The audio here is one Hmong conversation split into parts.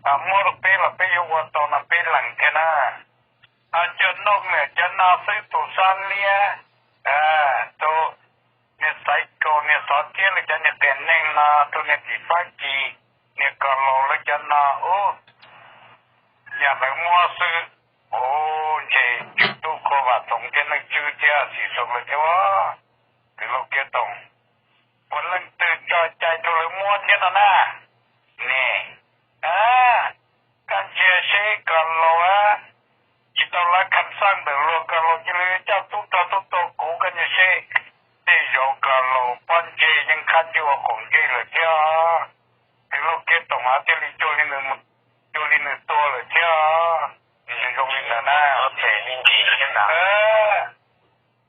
muab rau peb los peb yuav ua tau no peb lees thiab na. Cov nooj niam cov no xwb tus xab liab, tus niag xaiv kaus niag xov thiab lawv cov niag qias neeg no, tus niag tim Fab Kis, niag Kos Laus lawv cov no ub, yog lawv muab xwb, ub, ntshe tswv tub Khuj Vam Txoov thiab Neej Tswb thiab Xim Xus lawv thiab, kwv Lauj Kiab Toom, puas leej twg tso cai rau lawv muab thiab no na? Ne, koj ntsia seb Kos Laus tsis tau lab kham xaj ntawm luag, Kos Laus cia li coj tub rog tuaj tua kuv, koj ntsia seb tej zaum Kos Laus pob ntseg yeej qab ntsej ua qaum ntsej lawm thiab, kwv Lauj Kiab Toom thiaj li cuag li nws tua lawm thiab. Zoo li ntawd na,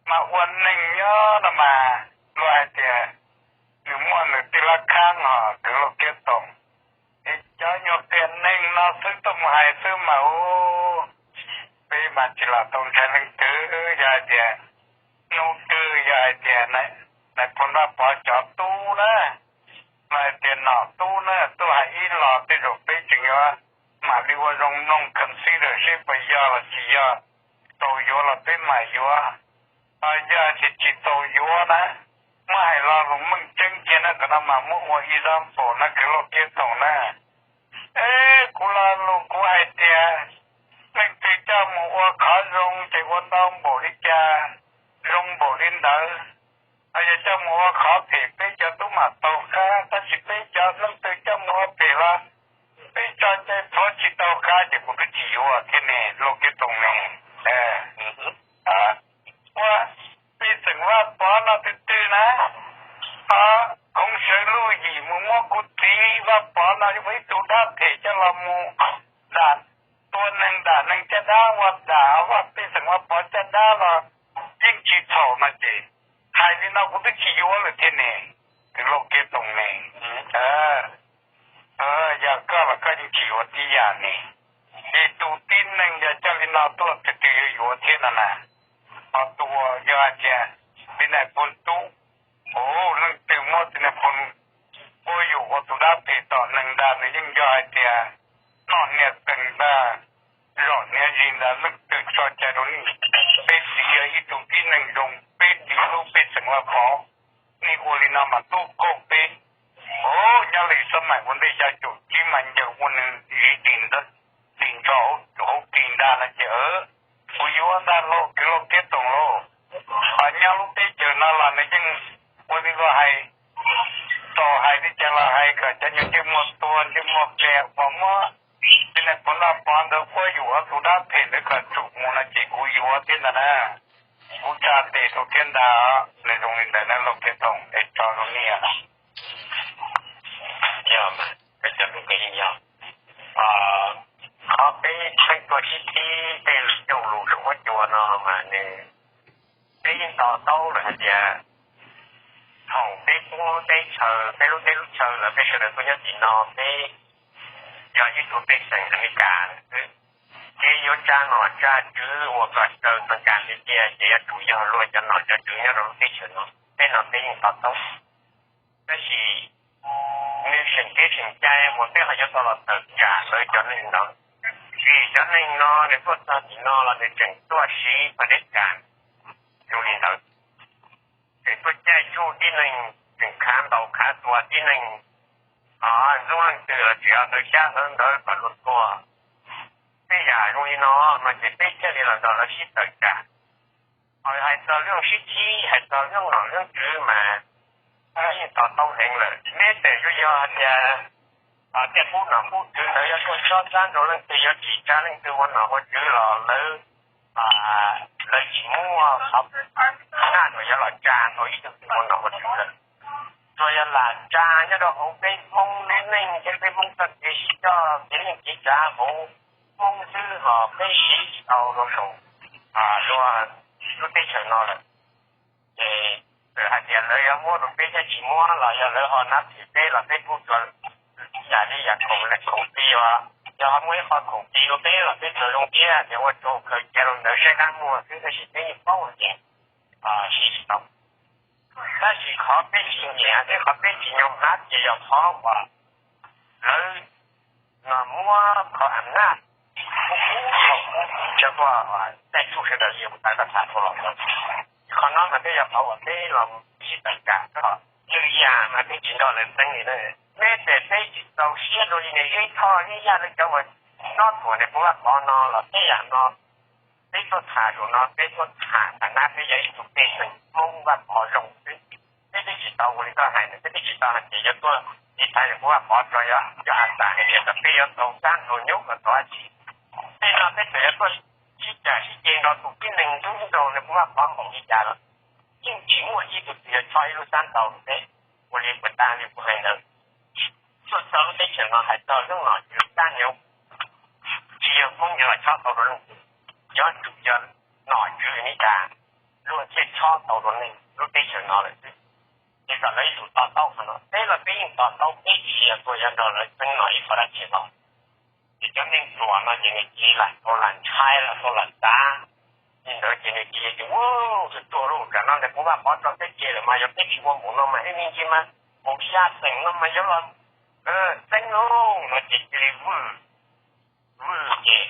mas ua neeg nyob no mas luag hais tias nws muaj nws tej lab khab no, kwv Lauj Kiab Toom. Es cov nyuag qias neeg no xwb tuaj mus hais xwb mas ub, peb mas tsis lam tau ntshai leej twg. Yog hais tias hnub twg yog hais tias nais phoo Vaj Pov cov tub na, los hais tias nom tub na tuaj hais ib los tej zaum peb tseem yuav mam li ua zoo mloog consider seb puas yog los tsis yog, tau yuav los peb mam yuav. Yog tias tsis tau yuav na, muab hais lo lus meej tseeb kiag na, qhov no mas muab ua example na, kwv Lauj Kiab Toom na. Kuv lo lus kuv hais tias leej twg coj mus ua qhov zoo ces ua tau npaum li cas zoo npaum li ntawd. Yog coj mus ua qhov phem peb cov tub mam tau qab, tab sis peb cov leej twg coj mus ua phem los peb tso cai pov tsis tau qab ces kuv twb tsis yuav thiab ne, Lauj Kiab Toom ne. Ua pej xeem Vaj Pov no twg twg na, khoov sawv luj yim mus muab kuv txiv Vaj Pov no ua ib tug dab phem coj los mus dam, tua neeg dam neeg caj dab, ua dam vaj pej xeem Vaj Pov caj dab los yeej tsis txhaum no ces hais li no kuv twb tsis yuav lawm thiab ne, kwv Lauj Kiab Toom ne. Yog koj los koj yeej tsis yuav tib yam ne. Ces tus tib neeg yog coj li no tuaj twg twg yuav yuav thiab no na. Ho tus uas yog hais tias li nais phoo tub, leej twg muab li nais phoo quab yus ua tus dab phem tom neeg ntag nws yeej yog hais tias noj hniav tees ntag, zom hniav zis ntag, leej twg tso cai rau nej. Peb txiv yog ib tug tib neeg zoo, peb txiv hlub pej xeem Vaj Pov, nej ua li no mas tub kauj peb. Nyob li xab maim ua ntej xya caum tsib mas ncaws ua nws zis dim ntag, dim nrho hauv ris ntag no ces kuv yuav ntag lauj, kwv Lauj Kiab Toom lauj. Nyob lub teb chaws no los nws yeej ua li luag hais, txaus hais li cas los hais, kom cov nyuag ntsej muag tuag ntsej muag phem uas muab li nais phoo Vaj Pov ntawd quab yus ua tus dab phem ntawd kom tsum mus no ces kuv yuav thiab ntag na. Kuv tsa tes rau thiab ntag, nws zoo li ntawd na Lauj Kiab Toom, es tso rau nej. Yog, peb cov lus peb yeej yog, qhov peb pheej tuaj sib tib tej lus coj lus zoo huab cua no mas nws, peb yeej to taub lawm hais tias thaum peb pub lub teb chaws, peb lub teb lub chaw lawm peb sawv daws tuaj nyob tim no peb yog ib tug pej xeem Amelikas xwb, ces yuav tsa nom tsa tswv uas kom raws txoj kev tiag tiag ces yuav tsum yog luag cov nom cov tswv nyob rau lub teb chaws no. Peb no peb yeej to taub. Tab sis nws seem kev seem cai uas peb ho yuav tau los tawm tsam lawv cov neeg no, vim cov neeg no nws tuaj txog tim no los nws tseem tuaj siv pab dej kas zoo li ntawd, tseem tuaj caij tsuj tib neeg, tseem khav ntaus khav tua tib neeg, ntxub leej twg los tseem hlawv xyab hlawv ntawv kom luag tuag. Tej yam zoo li no no ces peb thiaj li los nrog lawv sib tawm tsam. Hais txog lub sib txib, hais txog lub nom lub tswv mas yeej to taub heev lawm. Neb tseem yuav yog hais tias tej pub nom pub tswv ntawd yuav tuaj tsob txab nrog leej twg, yuav tsim tsa leej twg ua nom ua tswv los lawv, lawv tsis muaj qhov naj uas yuav los tsa tau ib tug twg ua nom ua tswv lawm. Tsuas yog lam tsa nyob rau hauv peb Hmoob lub neej thiab peb Hmoob txoj kev sib coj kev neej kev tsav hauv Hmoob xwb, ho peb siv tsis tau rau saum luag lub teb chaws no lawm. Ces txawm hais tias lawv yuav muab rau peb thiab tsis muab los yog lawv ho nab thim peb los peb kuj tsuas yam li yam khoom khoom ti os. Yog ho muaj ib qho khoom ti rau peb los peb tsuas zoo thiab, ces ua rau khaws cia rau ntawd saib qab muag xwb, tab sis peb yeej paub hais tias siv tsis tau. Tab sis qhov peb tsis nyiam thiab qhov peb tsis nyob hnab ces yog qhov uas lawv no muab qhov am naj, muab kub rau kub, cov koj tej tsuj sawv daws li kuv tau koj tham dhau los ntawd. Qhov no mas peb yog qhov uas peb los sib tawm tsam txog lwm yam mas peb tsis nrog lawv txeeb li na. Peb ces peb tsis txaus siab rau li niag Zeb Thoj Zeb Yaj lawv cov uas nyob thuam niag Pov Vaj Pov no los tej yam no peb tuaj tham zaum no peb tuaj tham tham nab peb yog ib tug pej xeem Hmoob Vaj Pov zoo xwb. Peb twb tsis tau ua li koj hais, peb twb tsis tau hais tias yuav tuaj tiv thaiv niag Pov Vaj Pov tso, yog yog has tas hais tias kom peb yuav tau sab nrau nyob los tau dab tsi. Tej no peb txawm yuav tuaj sib cam sib ceg nrog tus tib neeg ntub nraug niag Pov Vaj Pov npaum li cas los yeej tsis muaj ib tug twg yuav tso ib lub sab nrau rau peb. Ua li puas tas li kuv hais ntawd, tuaj txog lub teb chaws no hais txog lub nom tswv sab nyob, tsis yog Hmoob yuav los chob tau rau leej twg, yuav tsum yog nom tswv Meskas luag thiaj chob tau rau neeg lub teb chaws no lawm xwb. Ces kom lawv ib tug to taub qhov no, peb los peb yeej to taub, peb tsis yog tuaj yuav nrog lawv txeeb no ib qho dab tsi los. Ces cov neeg ruam no ces nws cia li lam tau lam ntshai lam tau lam xav li ntawd ces nws cia li tias, ub, tuag tuag lauj, tsam no ntawd kuv Vaj Pov tso peb tseg lawm mas yog peb tsis ua npaum no mas ib me ntsis mas npaum xya xeem no mas yuav los txeeb lauj no ces cia li vwj vwj ces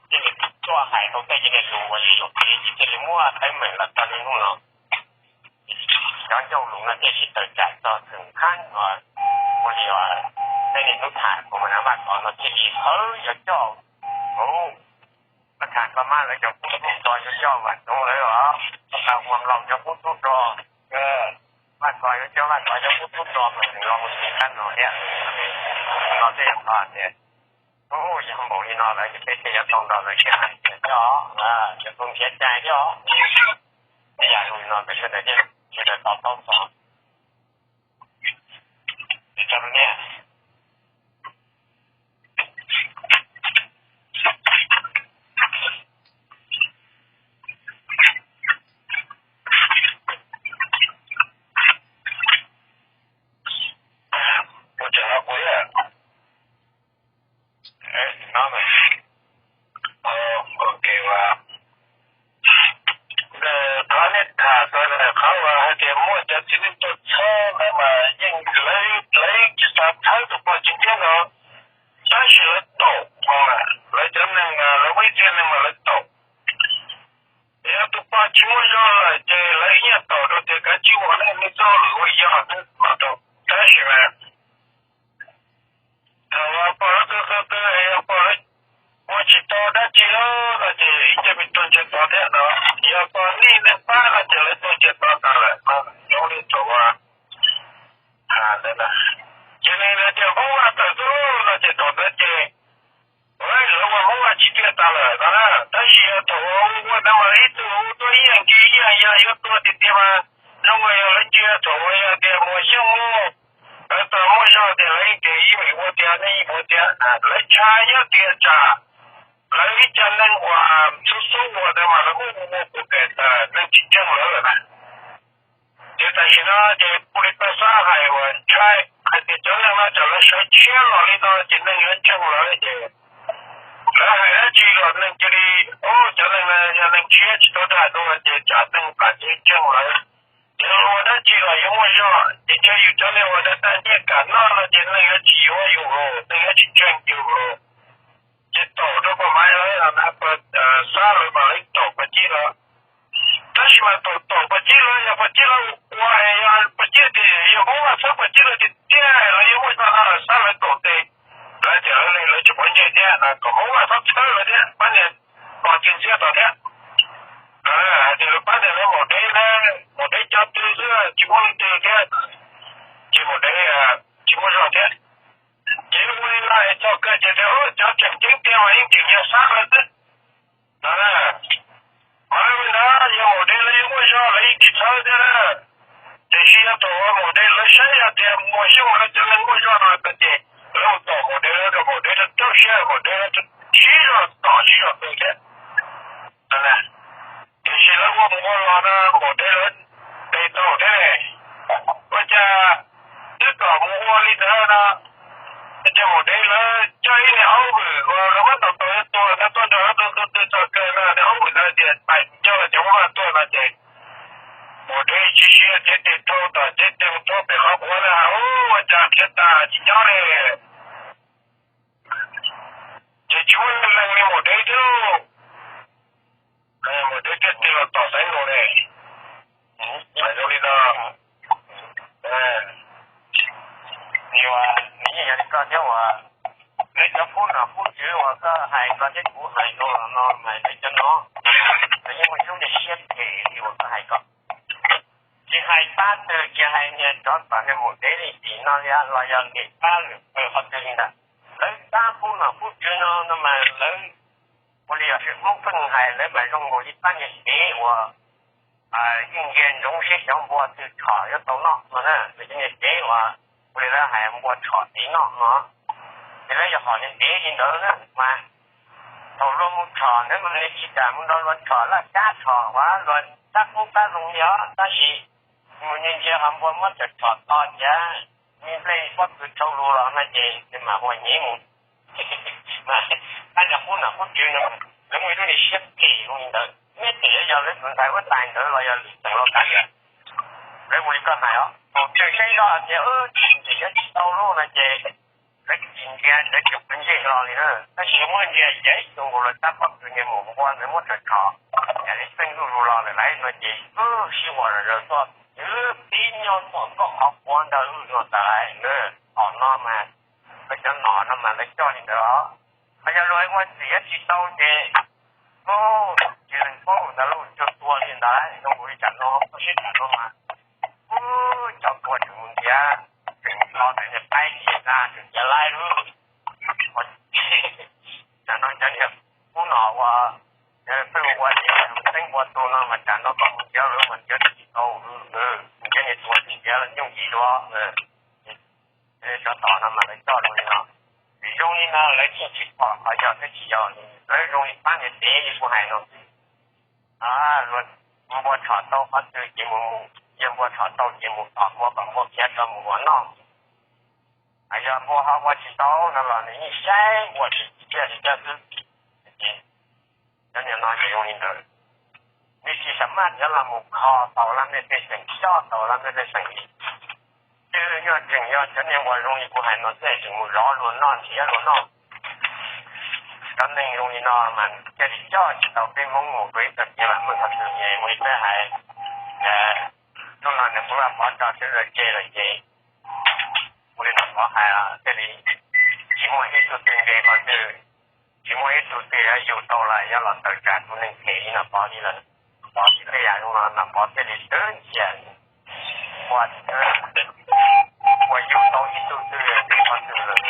cia li tuaj hais tau tej lus uas yooj yim ces cia li muab teeb meem los txog niaj hnub no. Cov ncauj lus no thiaj sib tawm tsam txog tseem khab ua li nej niaj hnub tham kuv mas na, Vaj Kos no thiaj li hawv yuav coj, ub, Vaj Kos koj mab lawv cov kub tub rog yuav coj Vam Toov lawv os, Vaj Kos Huam Laus cov kub tub rog, Vaj Kos yuav coj Vaj Kos cov kub tub rog mas los mus txij qab no thiab. No tej yog qhov tias, ub, yog npaum li no lawm ces peb thiaj yuav tau nrog lawv sib hais tias coj, cov tus nrhiav cai thiab os. Tej yam li no mas sawv daws thiaj sawv daws to taub txog. Qhov nej tham txog ntawm qhov uas hais tias muaj cov txiv neej tuaj txhawb no mas yeej lawv, lawv tsis xav txhawb tus poj Tsis Nciab no, tab sis lawv taum, lawv cov neeg, lawv muaj ib txhia neeg mas lawv taum. Yog tus poj tsis muaj zog lawm ces lawv yeej taum rau tias kav tsij ua nej txoj hauj lwm ua yog xwb mas tau. Tab sis mas thaum poj lawv qw qw qw, yog poj lawv ua tsis tau dab tsi no ces ib ce me tuaj ntshe tod thiab no. Yog poj nej nej pab no ces lawv tuaj ntshe tod tas lawm no. Zoo li thaum ntawd, ces nws tias Hmoob Vaj tawm xwb no ces thaum ntawd ces lawv ua Hmoob Vaj tsis tiag tas lawm no na. Tab sis yog thaum ua ua ntawd mas ib tug ua tuaj ib yam ntsis ib yam yog yuav tuag tiag tiag mas zoo nkaus yog lawv ntsia thaum uas yog tias Muas Xyooj lawv tau muaj zog tias lawv yeej tias ib meem ua tiag nej yeej ua tiag, lawv ntshai nyob tias tsam lawv ib co neeg uas xub xub ua ntawd mas lawv muab ua ua pus pem tas neeg tsis ntseeg lawv lawm na. Ces tam sim no ces kuv li tau xav hais uas ntshai hais tias cov neeg no tsam lawv sawv tshiab los li no ces neeg yuav ntseeg lawv ces lawv hais dab tsi los neeg cia li, o, cov neeg no yog neeg tshiab tsis tau dag dua ces tsam neeg plam ntseeg lawv. Ces ua dab tsi los yuav muaj zog, ces cia yus cov neeg uas dag dag nyiaj kam noj no ces neeg yuav tsis yuav yus los, neeg yuav tsis ntseeg yus los. Ces taum rau pog Maiv lawv, xab lawv mas lawv taum pog Cib lawv. Tab sis mas taum taum pog Cib lawv, yog pog Cib lawv ua, yog pog Cib tias yog Hmoob Vaj txhawb pog Cib lawv tiag tiag lawv yuav muaj zog no, xab lawv taum tes, lawv tias lawv li lawv tsis quav ntsej thiab, kom Hmoob Vaj txhob txhawb lawv thiab, pab niag pog Tsis Ntxhiab tod thiab. Hais tias lawv pab niag lawv maum dev, maum dev cov twg xwb tsis muaj leej twg thiab, ces maum dev tsis muaj zog thiab. Ces ua li no txog kawg ces tias cov tseem ceeb tiag mas yeej tseem yog xab lawv xwb no. Mas li ntawd yog maum dev lawv yeej muaj zog lawv yeej tsis txhawb thiab na. Tiam sis yog thaum uas maum dev lawv saib yog tias Muas Xyooj lawv cov neeg muaj zog no ces lawv mus tom maum dev lawv kom maum dev lawv rau siab, maum dev lawv sib zog tom sib zog tu thiab. Tiam sis lawv ua mus ua los no maum dev lawv tes tau thiab ne. Ua cas twb kom mus ua li ntawd no, ces maum dev lawv coj ib niag aub vwm uas lawv muab tom tau yuav tuag no tuaj nrog lawv tu tu tu txog kawg no, niag aub vwm ntawd tias pais coj cov Hmoob Vaj tuaj no ces maum dev tsis siab thiab tes thau tom tsev teem thau pem qhov quav na, ua cas khiav tas tsis nyob li. Lawv cov pub nom pub tswv uas koj hais ko thiab kuv hais no los no mas lawv cov no, lawv yeej muaj ib lub niag siab phem li uas koj hais ko. Tsis hais pab twg, tsis hais niag tsov tom niag mus dev li tim no li los yog niag pab lwm qhov twg li ntawd, lawv pab pub nom pub tswv no no mas lawv ua li yog Hmoob pheej hais lawv mas zoo nkaus li pab niag dev uas yeej ntsia ntsoov seb cov npua twg tshom yuav tau noj no na. Lawv cov niag dev uas ua li lawv hais npua tshom dev noj no, ces lawv yog hom niag dev li ntawd na mas thaum luag mus tshom ntawd mas nws tsis kam mus nrog luag tshom laj kab tshom uas luag tab qub tab zoo li os, tab sis mus ntsia ntsia ho npua muab tawm tshom to ces nplej pob kws tshau lug los no ces nws mam ua nyev mus. Mas pab niag pub nom pub tswv no lawv muaj ib lub niag siab phem zoo li ntawd, neb phem yog lawv tus ntxhais huab tais ntawd los yog lwm xeem los kav liam. Lawv ua li koj hais os, thaum tsawg saib zoj tias tsis ntxim yuav tsis tau lub no ces lawv tsis ntsia, lawv tsis quav ntsej los li na. Tab sis muab ntsia ces ib tug nkaus los tab pob kws niag mus npua ntawd muab tawm tshom, cas li txeej zuj zus los lawm lauj no ces sib ua zom zaws tuaj, twb pib nyob tom koj qhov quav ntawd no tas lawm. Thaum no mas lawv cov nom no mas lawv coj li ntawd os. Ho yog luag ua txim yuav tsis tau ces, o, tsis lees paub ntawd los cuag tua li ntawd, zoo nkaus li tsam no, koj saib tsam no mas, ub, cov tua tseem mus ntiav, tseem nto ntawm niag qaib ntxiag na, tseem ntiav laib lawm. Tsam no cov niag pub nom uas pheej ua li teeb npua tu no mas tsam no koj mus ntiav lawv mas ntiav tsis tau, ntiav niag tua tsis ntiav nyooj yim dua. Tsov tom no mas lawv coj zoo li no, vim zoo li no lawv thiaj tsis pom qhov yog thiab tsis yog li, lawv zoo li pab niag dev li kuv hais no xwb. Luag npua tshom tau qhov twg ces mus, yog npua tshom tau ces mus tom npua kom npua khiav rau mus ua noj. Yog npua ho ua tsis tau no los nws yeej saib ua tsis tau li cas xwb. Cov niag no ces zoo li ntawd, nws tsis xam maj cov los mus kho tau laj mej pej xeem, coj tau laj mej pej xeem li. Twb yog tseem yog cov niag uas zoo li kuv hais no xwb tseem mus zov luag noj nrhiav luag noj. Cov neeg zoo li no mas thiaj li coj tsis tau peb Hmoob mus rau ib txoj kev vam meej qhov twg es ua li peb hais. Hnub no nws kuj Vaj Pov tso sawv daws tseg lawm ces ua li Nom Pov hais thiaj li tsis muaj ib tug twg nqe qhov twg, tsis muaj ib tug twg yuav yug tau lawm, yuav los tawm tsam tus neeg phem li Nom Pov li lawm. Pov tsis tej yam zoo no Nom Pov thiaj li twb ntxias ua ua yug tau ib tug twg nqe qhov twg lawm.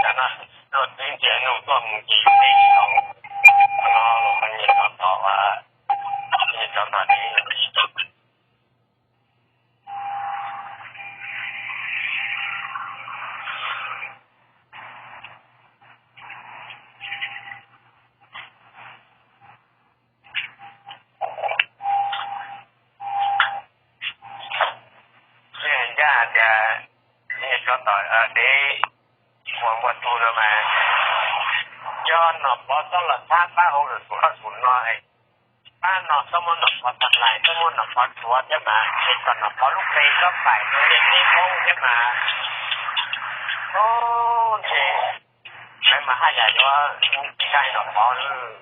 Cov no luag twb ntxias nug tuaj mus ces yus teb tsis tau. Qhov no los nyias rov tod, nyias rov tod li. Ncaj hais tias nyias rov tod, dev uas npua tu no mas, yog Nom Pov txhob los thab pab hauv lwm tus ob tug no, pab no txhob muab Nom Pov tag lais, txhob muab Nom Pov rhuav thiab mas, es kom Nom Pov lub qe txhob faim rau nej teb paub thiab mas. Ub, ntshe lawv mas haj yam yuav ntshai Nom Pov lawm.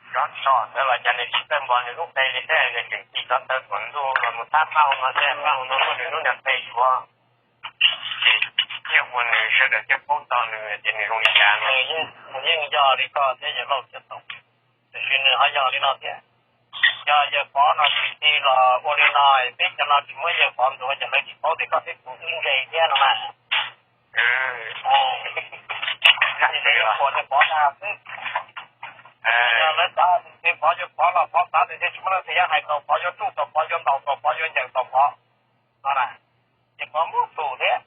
Tsov tom ntawd los cas nws tsis txawj npo nws lub qe li thiab, nws tseem tis tsov tawv tuam ntuj los mus thab pab hauv no thiab, pab hauv no muaj nws lub niag qe yuav, ces thiaj ua nws sawv daws thiaj paub txog nws tias nws zoo li cas no. Yeej yog li koj thiab yawg Lauj Txiaj Toom, tiam sis nws ho yog li no thiab. Yog yawg Pov no tsis tig los ua li no, peb cov no tsis muab yawg Pov ntxuav ces lawv tsis paub tias koj thiab kuv wb nqe thiab no mas. Yawg Pov yawg Pov ntag xwb. Yog lawv xav tias Pov yawg Pov los Pov xav tias thiaj tsis muaj leej twg yuav hais tau Pov yuav tsuj tau Pov yuav ntaus tau Pov yuav ncaws tau Pov no na, ces Pov muab tus thiab.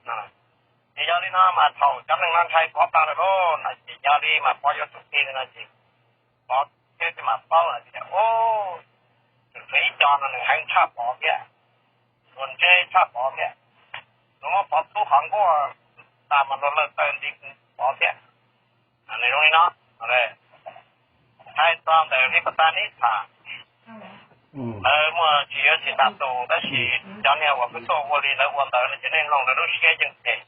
Ces yog li no mas thaum cov neeg no ntshai Pov tag lawm lauj no ces yog li mas Pov yuav tsum tig li no ces Pov thiaj li mam paub hais tias, ub, tus ib co no nws heev tshaj Pov thiab, luag ntse tshaj Pov thiab, luag muab Pov txhub qhov nkuaj tas mas luag lawv taw nti Pov thiab. Nws zoo li no, hais txog ntawm li pas tas neb tham, lawv muaj tsis yuav tsis tas tus, tab sis cov niag uas kuj tuaj ua li lawv ua ntawd no ces nej mloog lawv lub siab yeej phem.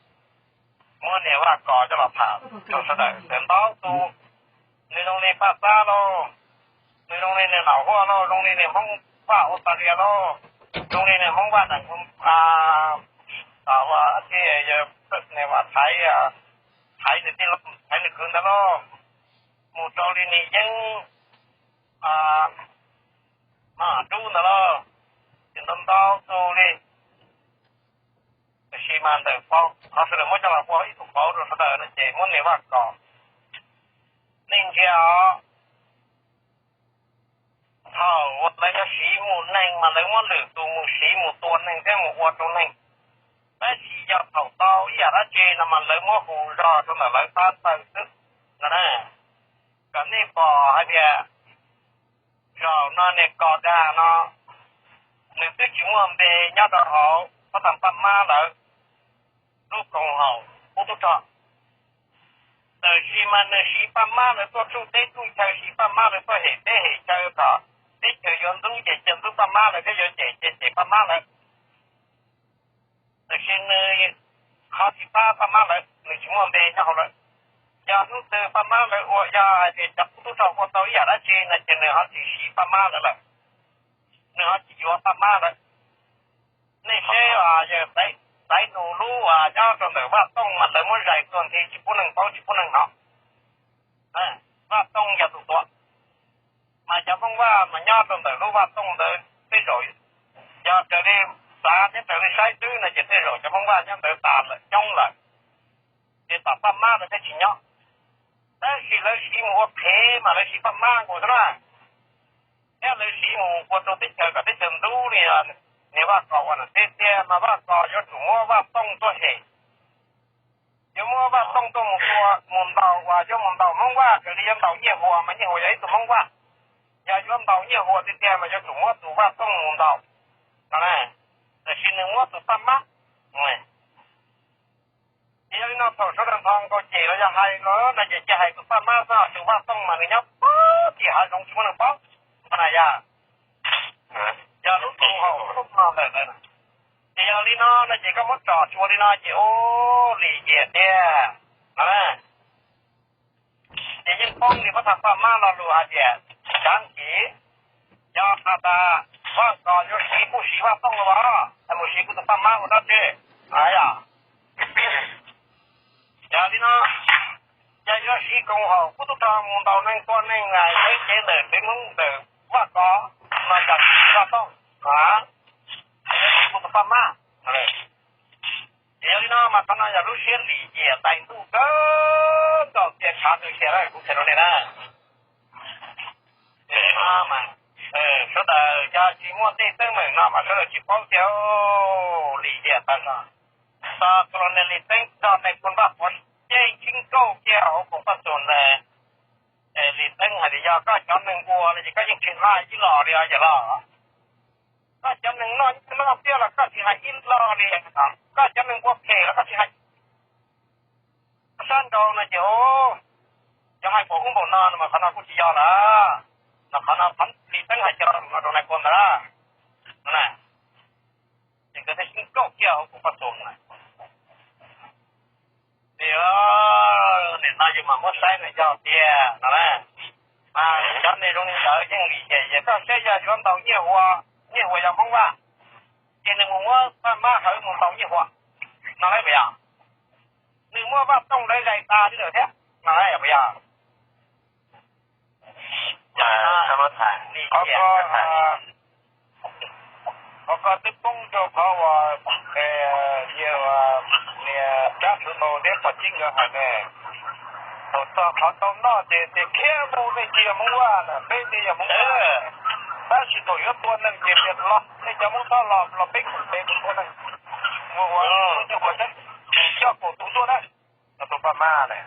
Muab niag Vaj Kos coj los tham rau sawv daws, ntau tus, nws zoo li Paj Xab lauj, nws zoo li niag Laum Huaj lauj, zoo li niag Hmoob Vaj Australia lauj, zoo li niag Hmoob Vaj Daim Nku, ua thiab yawg Niam Vaj Thaiv, Thaiv nws tij laug, Thaiv nws kwv ntawd lauj, mus rau li niam Yeeb Maj Dub ntawd lauj, ces ntau ntau tus li. Tiam sis mas ntawm qhov sawv daws muab coj los ua ib tug qauv rau sawv daws no ces muab niam Vaj Kos, nej ntsia os, thaum uas lawv yuav siv mus neeg mas lawv muab lwm tus mus siv mus tua neeg thiab mus ua rau neeg. Tab sis yog thaum tau ib yam dab tsi no mas lawv muab hu zog rau ntawm lawv tab taw xwb no na. Kom nej pom hais tias zaum no niam Kos Dag no nws twb tsis muaj npe nyob rau hauv pab tag paj mab lawv lub koom haum ub tub rog. Tab sis mas nws siv paj mab lawv tuaj tsuj teb tsuj chaw, siv paj mab lawv tuaj hem teb hem chaw, kom teb chaws yuav ntxub ces cia ntxub paj mab lawv thiab, yuav cem ces cem paj mab lawv. Tab sis nws ho tsis pab paj mab lawv, nws tsis muaj npe nyob hauv lawv. Yog hnub twg paj mab lawv ua, yog hais tias cov ub tub rog ua tau ib yam dab tsi no ces nws ho tsis siv paj mab lawv lawm, nws ho tsis yuav paj mab lawm. Nej saib, yawg Xaiv Nus lub uas nyob rau ntawm Vaj Tooj mas lawv muab zais tuag nthi tsis pub neeg paub tsis pub neeg hnov. Vaj Tooj yog tus tuav, mas cov Hmoob Vaj mas nyob rau ntawm lub Vaj Tooj ntawd tej zaum, yog raws li xav thiab raws li saib xwb no ces tej zaum cov Hmoob Vaj nyob ntawd tas lawm coob lawm, ces tom paj mab lawv thiaj tsis nyob. Tab sis lawv siv mus ua phem mas lawv siv paj mab nkaus xwb na, thiab lawv siv mus ua rau teb chaws kom teb chaws ntxub li. Niam Vaj Kos ua no tiag tiag mas Vaj Kos yuav tsum muab Vaj Tooj tuaj hem, yuav muab Vaj Tooj tuaj mus tua mus ntaus uas yuav mus ntaus Hmoob Vaj, raws li yuav ntaus Nyiaj Huas mas Nyiaj Huas yog ib tug Hmoob Vaj. Yog yuav ntaus Nyiaj Huas tiag tiag mas yuav tsum muab tus Vaj Tooj mus ntaus no. Tab sis nws muab tus paj mab. Ces yog li no thaum sawv daws nthos nkaus cem los yog hais los no ces cia hais tus paj mab xwb, tus Vaj Tooj mas nws nyob puag tim hav zoov tsis muaj neeg paub no na yog. Yog lub koom haum lub no ntawm lawv. Ces yog li no no ces koj muab tsom tsuas li no ces ua lim hiam tiag no na. Ces yeej poob li pab tag paj mab lo lus hais tias tsav kiv, yog has tas Vaj Kos yuav siv kuj siv Vaj Tooj los as, mus siv kuv tus paj mab ua dab tsi yom. Yog li no, yog yuav siv koom haum kub tub rog mus ntaus neeg tua neeg peb cev ntawm peb Hmoob ntawm Vaj Kos no yog siv Vaj Tooj a, kuv tus paj mab. Ces yog li no mas qhov no yog lub siab lim hiam tais ntuj kawg nkaus tias tshav ntuj sia kuv qhia rau nej na. Sawv daws yog tsis muaj tej teeb meem no mas sawv daws tsis paub tiag. Lim hiam tas zog, tos Colonel Lis Teeb nrog nais phoo Vaj Pov ceeb tsheej kauj kiag hauv koom paj txoos ntawd. Lis Teeb hais tias yog koj cov neeg ua no ces koj yeej tsis hais ib los li os yawm laus. Koj cov neeg noj nyiaj noj txiag los koj tsis hais ib los li, koj cov neeg ua phem los koj tsis hais. Sab nraud no ces, o, cov hais npaum ub npaum no no mas qhov no kuj tsis yog lawm. No qhov no Lis Teeb hais kiag lo lus no rau nais phoo ntawd na. Ces nkawd thiaj sib kauj kiag hauv koom paj txoos na. Tias nim no yus mam muab saib na yog tiag no na. Mas cov neeg zoo li ntawd yeej lim hiam, koj saib yog yuav ntaus Nyiaj Huas, Nyiaj Huas yog Hmoob Vaj, ces nws mus muab Vaj Mab Hawv mus ntaus Nyiaj Huas no lauj puas yog? Nws muab Vaj Tooj lawv zais tas li lawm thiab no lauj puas yog? Qhov ko twb poob rau qhov uas yawg niam Tsab Xwm Laus thiab Pov Cib nkawd hais ne, thaum txog qhov tau noj ces tias khiav mus, nej tsis yog Hmoob Vaj na, peb thiaj yog Hmoob Vaj. Tab sis thaum yuav tua neeg ces tias los, nej cov Hmoob txhob los, los peb mus, peb mus tua neeg. Mus ua, mus coj kaum tus tuaj na, tus Paj Mab ne.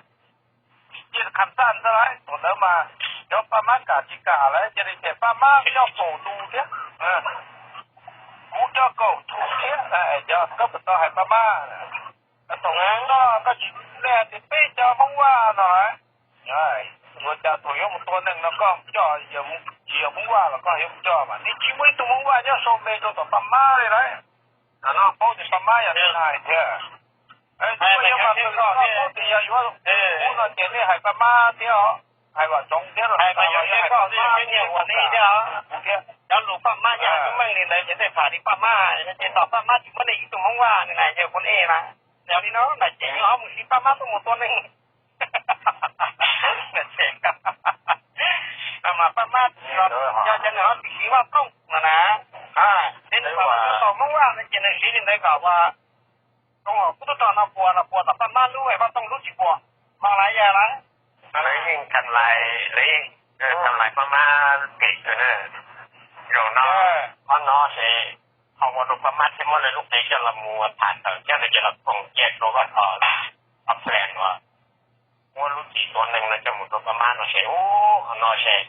Yeej kham xaj ntag lauj, thaum ntawd mas cov Paj Mab kam tsis kam lawm, cia li tias Paj Mab coj kaum tus thiab, kuv coj kaum tus thiab, cov koj puas tau hais Paj Mab. Thaum no koj tsis, nej hais tias peb cov Hmoob Vaj no, ua cas thaum yuav mus tua neeg no koj coj, tsis yog Hmoob Vaj los koj yuav mus coj mas nej tsis muaj ib tug Hmoob Vaj nyob sau npe rau tom Paj Mab li lauj. Paub tias Paj Mab yog neeg hais tiag. Paub tias yog yuav ub no ces nej hais Paj Mab thiab os, hais Vam Txoov thiab los hais Paj Mab thiab. Cov lus Paj Mab yog lub meej li ntawd ces nej tham li Paj Mab, ces tom Paj Mab tsis muaj nej ib tug Hmoob Vaj na, yog kuv nej mas. Yog li no na ces nws ho mus siv paj mab tuaj mus tua neeg. Mas paj mab tsis los yog cov nws ho tsis siv Vaj Plooj no na. Ces nws kom tau Hmoob Vaj no ces nws siv li ntawd kom ua koom haum kub tub rog no puas los puas tom paj mab lub es Vaj Plooj lub tsis puas, mas lawv yog lawv, lawv yeej kam lais, lawv yeej kam lais paj mab kev kawg na. Zaum no, ob no ces ho ua rau paj mab thiaj muab lawv lub qe coj los mus tham tawm thiab no ces los koom cia rau Vaj Plooj, Vaj Plooj uas muab lub txim tua neeg no coj mus rau paj mab no ces ub no ces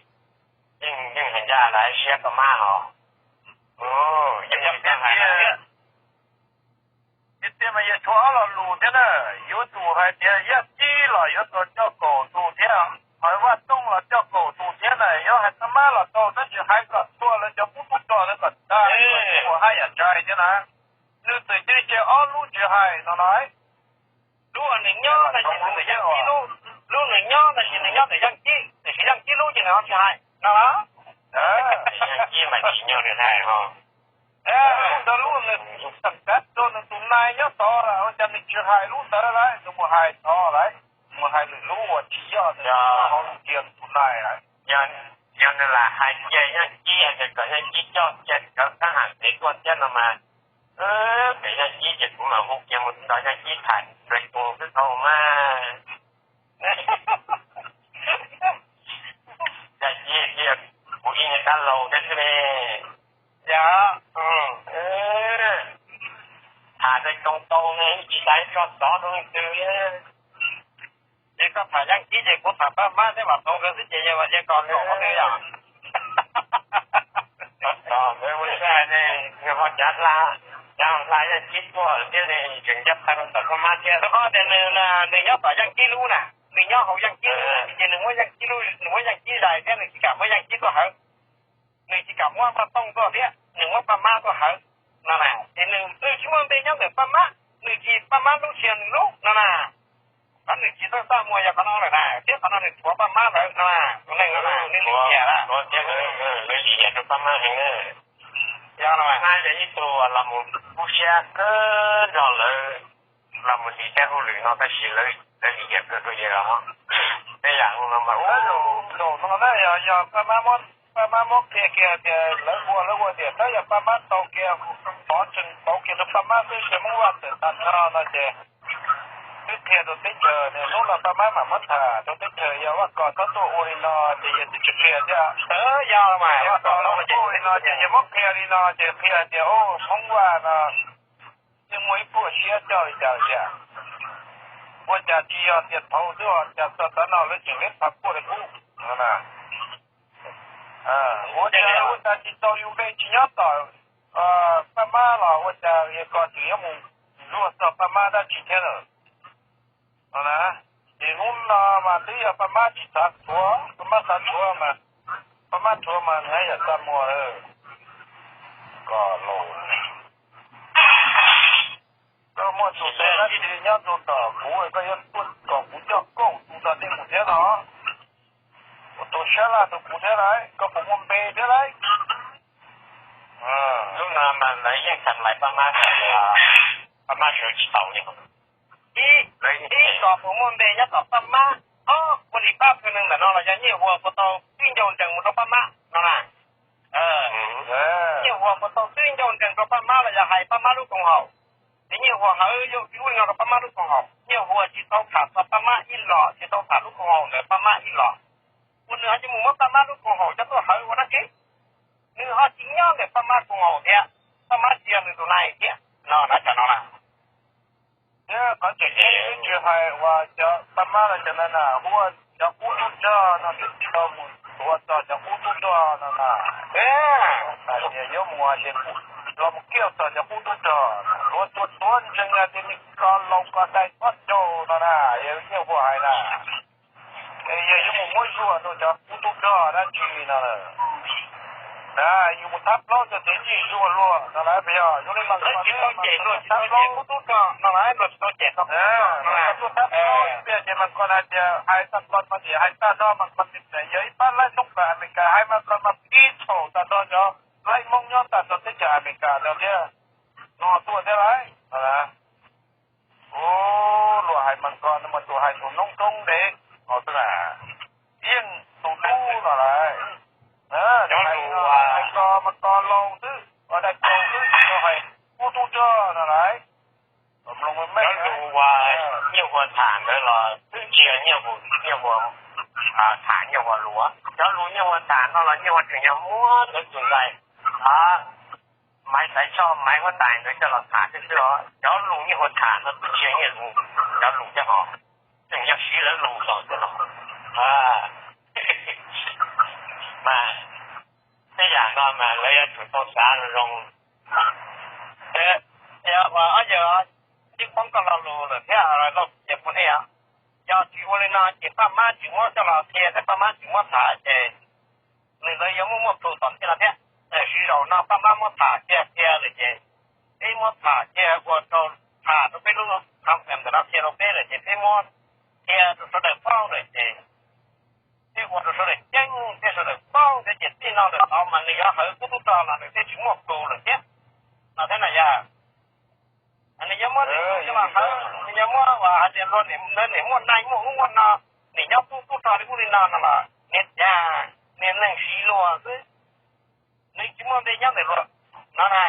yeej, yeej hais ncaj lawv siab paj mab os. Yeej tiag tiag mas yog tshuav ob lo lus thiab na, yuav tsum hais tias Yaj Kib los yuav tau coj kaum tus thiab, hos Vaj Plooj los coj kaum tus thiab na, yuav hais paj mab los tau tab sis hais kom txhua lawv cov kub tub rog na kom tag, kom tsis ua haj yam ntshai thiab na. Nws txawm cia li cia ob lub tsis hais no na. Lub nws nyob no ces nws Yaj Kib lub, lub nws nyob no ces nws nyob ntawm Yaj Kib, tiam sis Yaj Kib lub ces nws ho tsis hais no. Yaj Kib mas tsis nyob nws hais ho. Lub ntawd lub nws tseem kav rau nws tus nais nyob tod lawm ua cas nws tsis hais lub ntawd lawm, nws mus hais tod lawm, mus hais lwm lub uas tsis yog nws hauv lub tias nws tus nais lawm. Yog nws lam hais cia Yaj Kib hais tias kom Yaj Kib coj cia cov thab ham pem tuaj thiab no mas, pem Yaj Kib ces kuv mam hu kiag mus nrog Yaj Kib tham rau tus twb tau mas. Yaj Kib tias kuv ib niag dab laug thiab xwb ne. Yog, tham rau tau tau ne, tsis tas tso tov rau leej twg. Ces koj tham Yaj Kib ces kuv tham Paj Mab thiab Vam Txoov nkawd xwb ces yog Vam Cia Kos nkaum qhov twg yom? Ov, ua ntej ne, nws ho cav hla, cav hla Yaj Kib tuaj thiab ne, tseem ncaj qha rau tom Paj Mab thiab. Rau qhov tias nws, nws nyob tom Yaj Kib lub na, nws nyob hauv Yaj Kib lub ces nws muab Yaj Kib lub, nws muab Yaj Kib zais thiab nws tsis kam muab Yaj Kib tuaj hawv. Nws tsis kam muab Vaj Tooj tuaj thiab, nws muab Paj Mab tuaj hawv no na. Ces nws, nws tsis muaj npe nyob ntawm Paj Mab, nws tsis, Paj Mab lub tsis yog nws lub no na. Qhov nws tsis txawj txaj muag yog qhov no lawm na, thiab qhov no nws thuav Paj Mab lawm no na, tus neeg no na, nws lim hiam lawm. Lawv lim hiam rau Paj Mab heev. Yog no mas, Paj Mab yog ib tug los mus kub siab kawg nrog lawv los mus tiv thaiv hauj lwm no tab sis lawv, lawv lim hiam kawg rau yawg os. Tej yam no mas, zaum no na yog, yog Paj Mab muab, Paj Mab muab qhia kiag tias lawv ua, lawv ua tias tab yog Paj Mab tau kiag, pov tseem tau kiag rau Paj Mab xwb ces Hmoob Vaj tawm tag nrho no ces twb qhia rau teb chaws, hnub no Paj Mab mam muab tham rau teb chaws, yog Vaj Kos txhob tuaj ua li no ces yawg twb tsis qhia thiab. Yog mas, Vaj Kos txhob tuaj ua li no ces yawg muab qhia li no ces qhia tias, o, Hmoob Vaj no yeej muaj ib puas siab coj li cas li tiag. Ua cas tsis yog tias thaum twb ua cas txog tav no lawv tseem leb phav puaj li qub no na. Ua cas, ua cas tsis tau yus npe tsis nyob tom Paj Mab los ua cas yawg Kos tseem yuav mus luag txog Paj Mab dab tsi thiab lawm no na. Ces hnub no mas twb yog Paj Mab tsis xav rhuav, Paj Mab xav rhuav mas, Paj Mab rhuav mas nws haj yam txaj muag lawm. Koj los, koj muaj tus tes dab tsi nyob rau tom kuv, koj yuav tuaj kom kuv coj kaum tus tom ntej mus thiab no. Ua tus sab laj rau kuv thiab lauj, koj puas muaj npe thiab lauj? Lub no mas lawv yeej txham lais Paj Mab, Paj Mab sawv tsis tau li. Ib, ib, koj puas muaj npe nyob tom Paj Mab? Ob, ua li pab pawg neeg ntawm no los yog Nyiaj Huas puas tau twb ncau nrees mus rau Paj Mab no na? Nyiaj Huas puas tau twb ncau nrees rau Paj Mab los yog hais Paj Mab lub koom haum? Ces Nyiaj Huas hawv yog ua li no rau Paj Mab lub koom haum, Nyiaj Huas tsis tau tham txog Paj Mab ib los, tsis tau tham lub koom haum ntawm Paj Mab ib los. Ua nws ho cia mus muab Paj Mab lub koom haum coj tuaj hawv ua dab tsi? Nws ho tsis nyob ntawm Paj Mab koom haum thiab, Paj Mab tsis yog nws tus nais thiab no na, tam no na. Thiab qhov tseem ceeb twb tsis hais uas cov Paj Mab los cov no na, hu ua cov qub tub rog no twb tsis tau mus tuav txog cov qub tub rog no na. Hais tias yuav mus hais tias los mus kiaj txog cov qub tub rog, tuav tuav tuav ntseeg hais tias nws kos laus kos dais txhob caum no na, yog Nyiaj Huas hais na. Yog yuav mus muab zuaj rau cov qub tub rog dab tsi no lawm, yus mus thab plaub rau tsev ntsig zuag luag no lawm, puas yog? Zoo li mas tsis tau cem luag, tsis tau cem qub tub rog no lawm, luag tsis tau cem txog qub tub rog no lawm. Tuaj thab plaub ib pliag ces mas koj hais tias hais tag koj no tias hais tag no mas koj tias yog ib pab laib Hmoob pas Amelikas hais mas koj mas pib txhaum tag nrho cov laib Hmoob nyob tag nrho teb chaws Amelikas no thiab. No tuaj thiab lauj. mas tus hais tus noob roob ntev, yeej tus dub no lawm. Cov lus hais ko mas ko laus xwb, dai ko xwb, tsis tau hais kub tub rog no lawm. Cov lus uas Nyiaj Huas tham ntawd los twb tsis yog Nyiaj Huas tham Nyiaj Huas lus. Cov lus Nyiaj Huas tham no los Nyiaj Huas tseem yog muab ntawd tus ntxais Maiv Xaiv Tshoj, Maiv Huab Tais ntawd coj los tham xwb xwb os. Cov lus Nyiaj Huas tham no twb tsis yog Nyiaj Huas lus, cov lus cov ho tseem yog siv lawv lus los xwb los. Mas tej yam no mas lawv yuav tsum tau xav zoo. Ces ob yawg, twb poob koj lo lus lawm thiab lauj, ces kuv ne, yog tsis ua li no ces Paj Mab tsis muab coj los qhia thiab Paj Mab tsis muab tham ces nws lawv yuav muaj muaj plhus tom ntej no thiab. Tiam sis zaum no Paj Mab muab tham cia cia lawm ces peb muab tham cia ua rau, tham rau peb lub kham ntawm no cia rau peb lawm ces peb muab qhia rau sawv daws paub lawm ces thiaj ua rau sawv daws ceeb thiab sawv daws paub thiab ces txij no lawm tod mas nws yuav hawv kub tub rog los nws thiaj tsis muaj plhus lawm thiab no thiab na yog. Nws yuav muab, nws yuav muab ua hais tias luag niam muaj neej muaj ub muaj no, niam nyob kub tub rog li ub li no no los niam cas niam neeg siv luag xwb, nws tsis muaj npe nyob ntawm luag no na.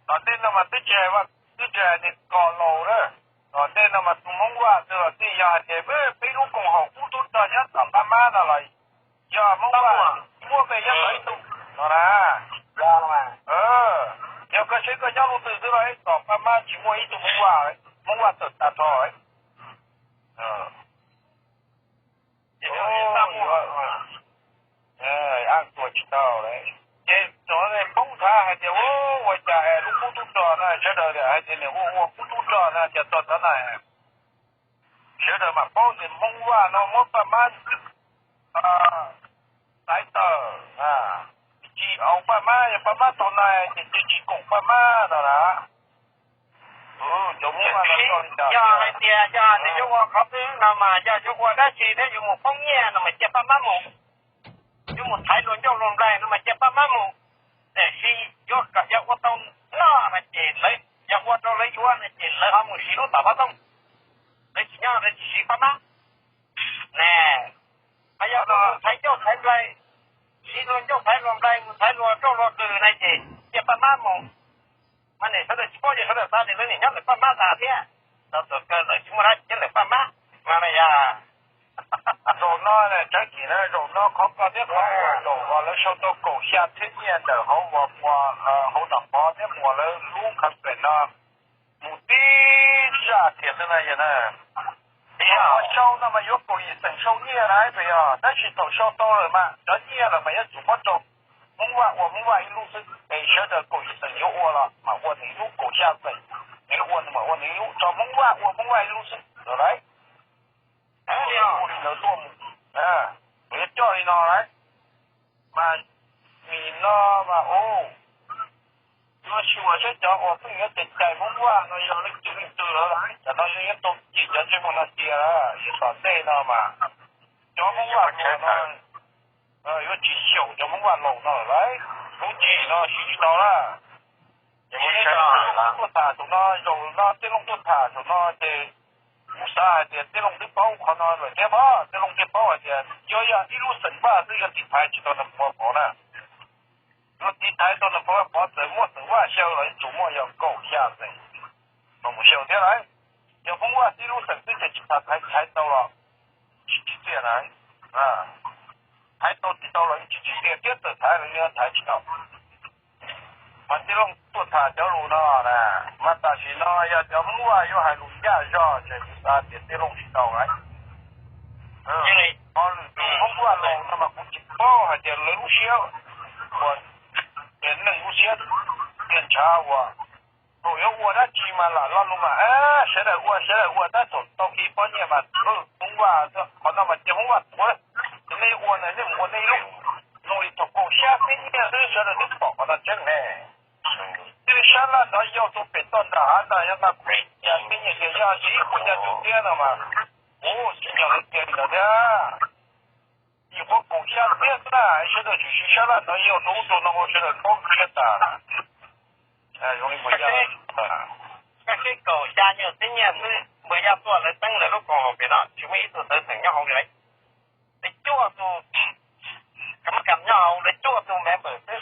Tom ntej no mas twb tsis hais, twb tsis hais tias ko laus na. Tom ntej no mas tus Hmoob Vaj twg los tij yog hais tias peb lub koom haum kub tub rog nyob tom Paj Mab no los yog Hmoob Vaj muaj npe nyob tom ib tug no na. Yog koj seb koj nyob lub twg xwb los tom Paj Mab tsis muaj ib tug Hmoob Vaj, Hmoob Vaj tawm tag nrho. Ab, tua tsis tau. Ces cov poob thav hais tias ua cas es lub kub tub rog no sawv daws hais tias nws ua ua kub tub rog no ces txog thav na sawv daws mam paub tias Hmoob Vaj no muab Paj Mab txaiv tawm, tsis aus Paj Mab, yog Paj Mab tau na ces tsis koom Paj Mab no na. Cov Hmoob Vaj no yog hais tias yog nws yuav ua qhov twg no mas yog yuav ua dab tsi thiab yuav mus poob nyiaj no mas cia Paj Mab mus. Yuav mus thaiv luag ncauj luag nplaig no mas cia Paj Mab mus. Tiam sis yuav kom yog ua tau noj no ces lawv, yog ua rau lawv yuav no ces lawv ho mus siv lub tom Paj Tooj, lawv tsis nyob lawv tsis siv Paj Mab ne. Ho yog mus thaiv ncauj thaiv nplaig, siv luag ncauj thaiv luag nplaig, mus thaiv luag ncauj luag qws na ces cia Paj Mab mus. Mas niam sawv daws tsis paub ces sawv daws xav tias lawv niam nyob ntawm Paj Mab tas thiab, txog thaum kawg lawv tsis muaj dab tsi nyob ntawm Paj Mab no na yog. Zaum no tsawv kim na, zaum no qhov ko thiab qhov uas zaum uas lawv sau tau kaum xya txhiab nyiaj ntawm hauv uas muas, hauv Nom Pov thiab muas lawv lub khav pem no mus tib zaj tias xwb na yog na. Yog ua sau no mas yuav kaum yim xeem sau nyiaj na, puas yog? Tab sis thaum sau tau lawm mas cov nyiaj lawm mas yuav tsum muab rau Hmoob Vaj ua Hmoob Vaj ib lub xwb, es sawv daws kaum yim xeem yuav ua los mas ua nws lub, kaum xya xeem es ua nws mas ua nws lub, tso Hmoob Vaj ua Hmoob Vaj ib lub xwb lawm. Ua li ntawd tuaj mus, kuv yuav coj li no lawm. Mas nim no mas ua, yuav xyuas saib cov uas pheej yuav cais cais Hmoob Vaj no yog leej twg leej twg lawm, tam no yeej yuav tau cim cov ntsej muag no cia lawm, yog tom ntej no mas cov Hmoob Vaj no yuav tsis xyaum cov Hmoob Vaj laus no lawm, lub cim no siv tsis tau lawm. Tuaj tham saum no, zaum no Txhiaj Looj tuaj tham saum no ces kuv xav hais tias Txhiaj Looj twb paub qhov no lawm thiab mas, Txhiaj Looj thiaj paub hais tias yog yog ib lub xeem Vaj xwb yuav tiv thaiv tsis tau Nom Pov na. Yuav tiv thaiv tau Nom Pov, Pov txawm muaj xeem Vaj xyaw los yuav tsum muaj yog kaum xya xeem los mus xyaw thiab lawm. Yog Hmoob Vaj tib lub xeem xwb ces tsis tas thaiv, thaiv tau los tsis tsim txiaj na. Thaiv tau tsis tau los tsis tsim txiaj thiab, txawm thaiv los yeej thaiv tsis tau. Mas Txhiaj Looj tuaj tham cov lus no na, mas tam sim no yog cov Hmoob Vaj yuav hais lus ncaj zog ces kuv xav tias Txhiaj Looj tsis tau lawm. Ho lwm tus Hmoob Vaj laus no mas kuv tsis paub hais tias lawv lub siab uas, ces neeg lub siab tias ntshav uas thaum yuav ua dab tsi mas lam lo lus mas sawv daws ua sawv daws ua, tab thaum tau kev poob nyiaj mas Hmoob Vaj, qhov no mas cia Hmoob Vaj tuav, ces nej ua na nej mus ua nej lub. Zoo li thaum kaum xya txhiab nyiaj xwb sawv daws twb pom qhov no tseeb ne. Tib sab laj ntawd yog tus pem toj nram hav ntag, yog nqa kaum xya txhiab nyiaj tias yog tsis ib puas xya caum txhiab no mas, ua tsis yog lawv tias li ntawd thiab. Yus qhuav kaum xya txhiab xwb na, sawv daws tsis siv sab laj ntawd yog rau ub rau no ua sawv daws paub siab tas. Zoo li puas yog? Koj sib kaum xya nyuag txhiab nyiaj xwb, Puas yog tuaj lawv teeb lawv lub koom haum pem no tsis muaj ib tug tawv xeem nyob hauv li. Lawv cuaj tus, kam kam nyob hauv, lawv cuaj tus member xwb,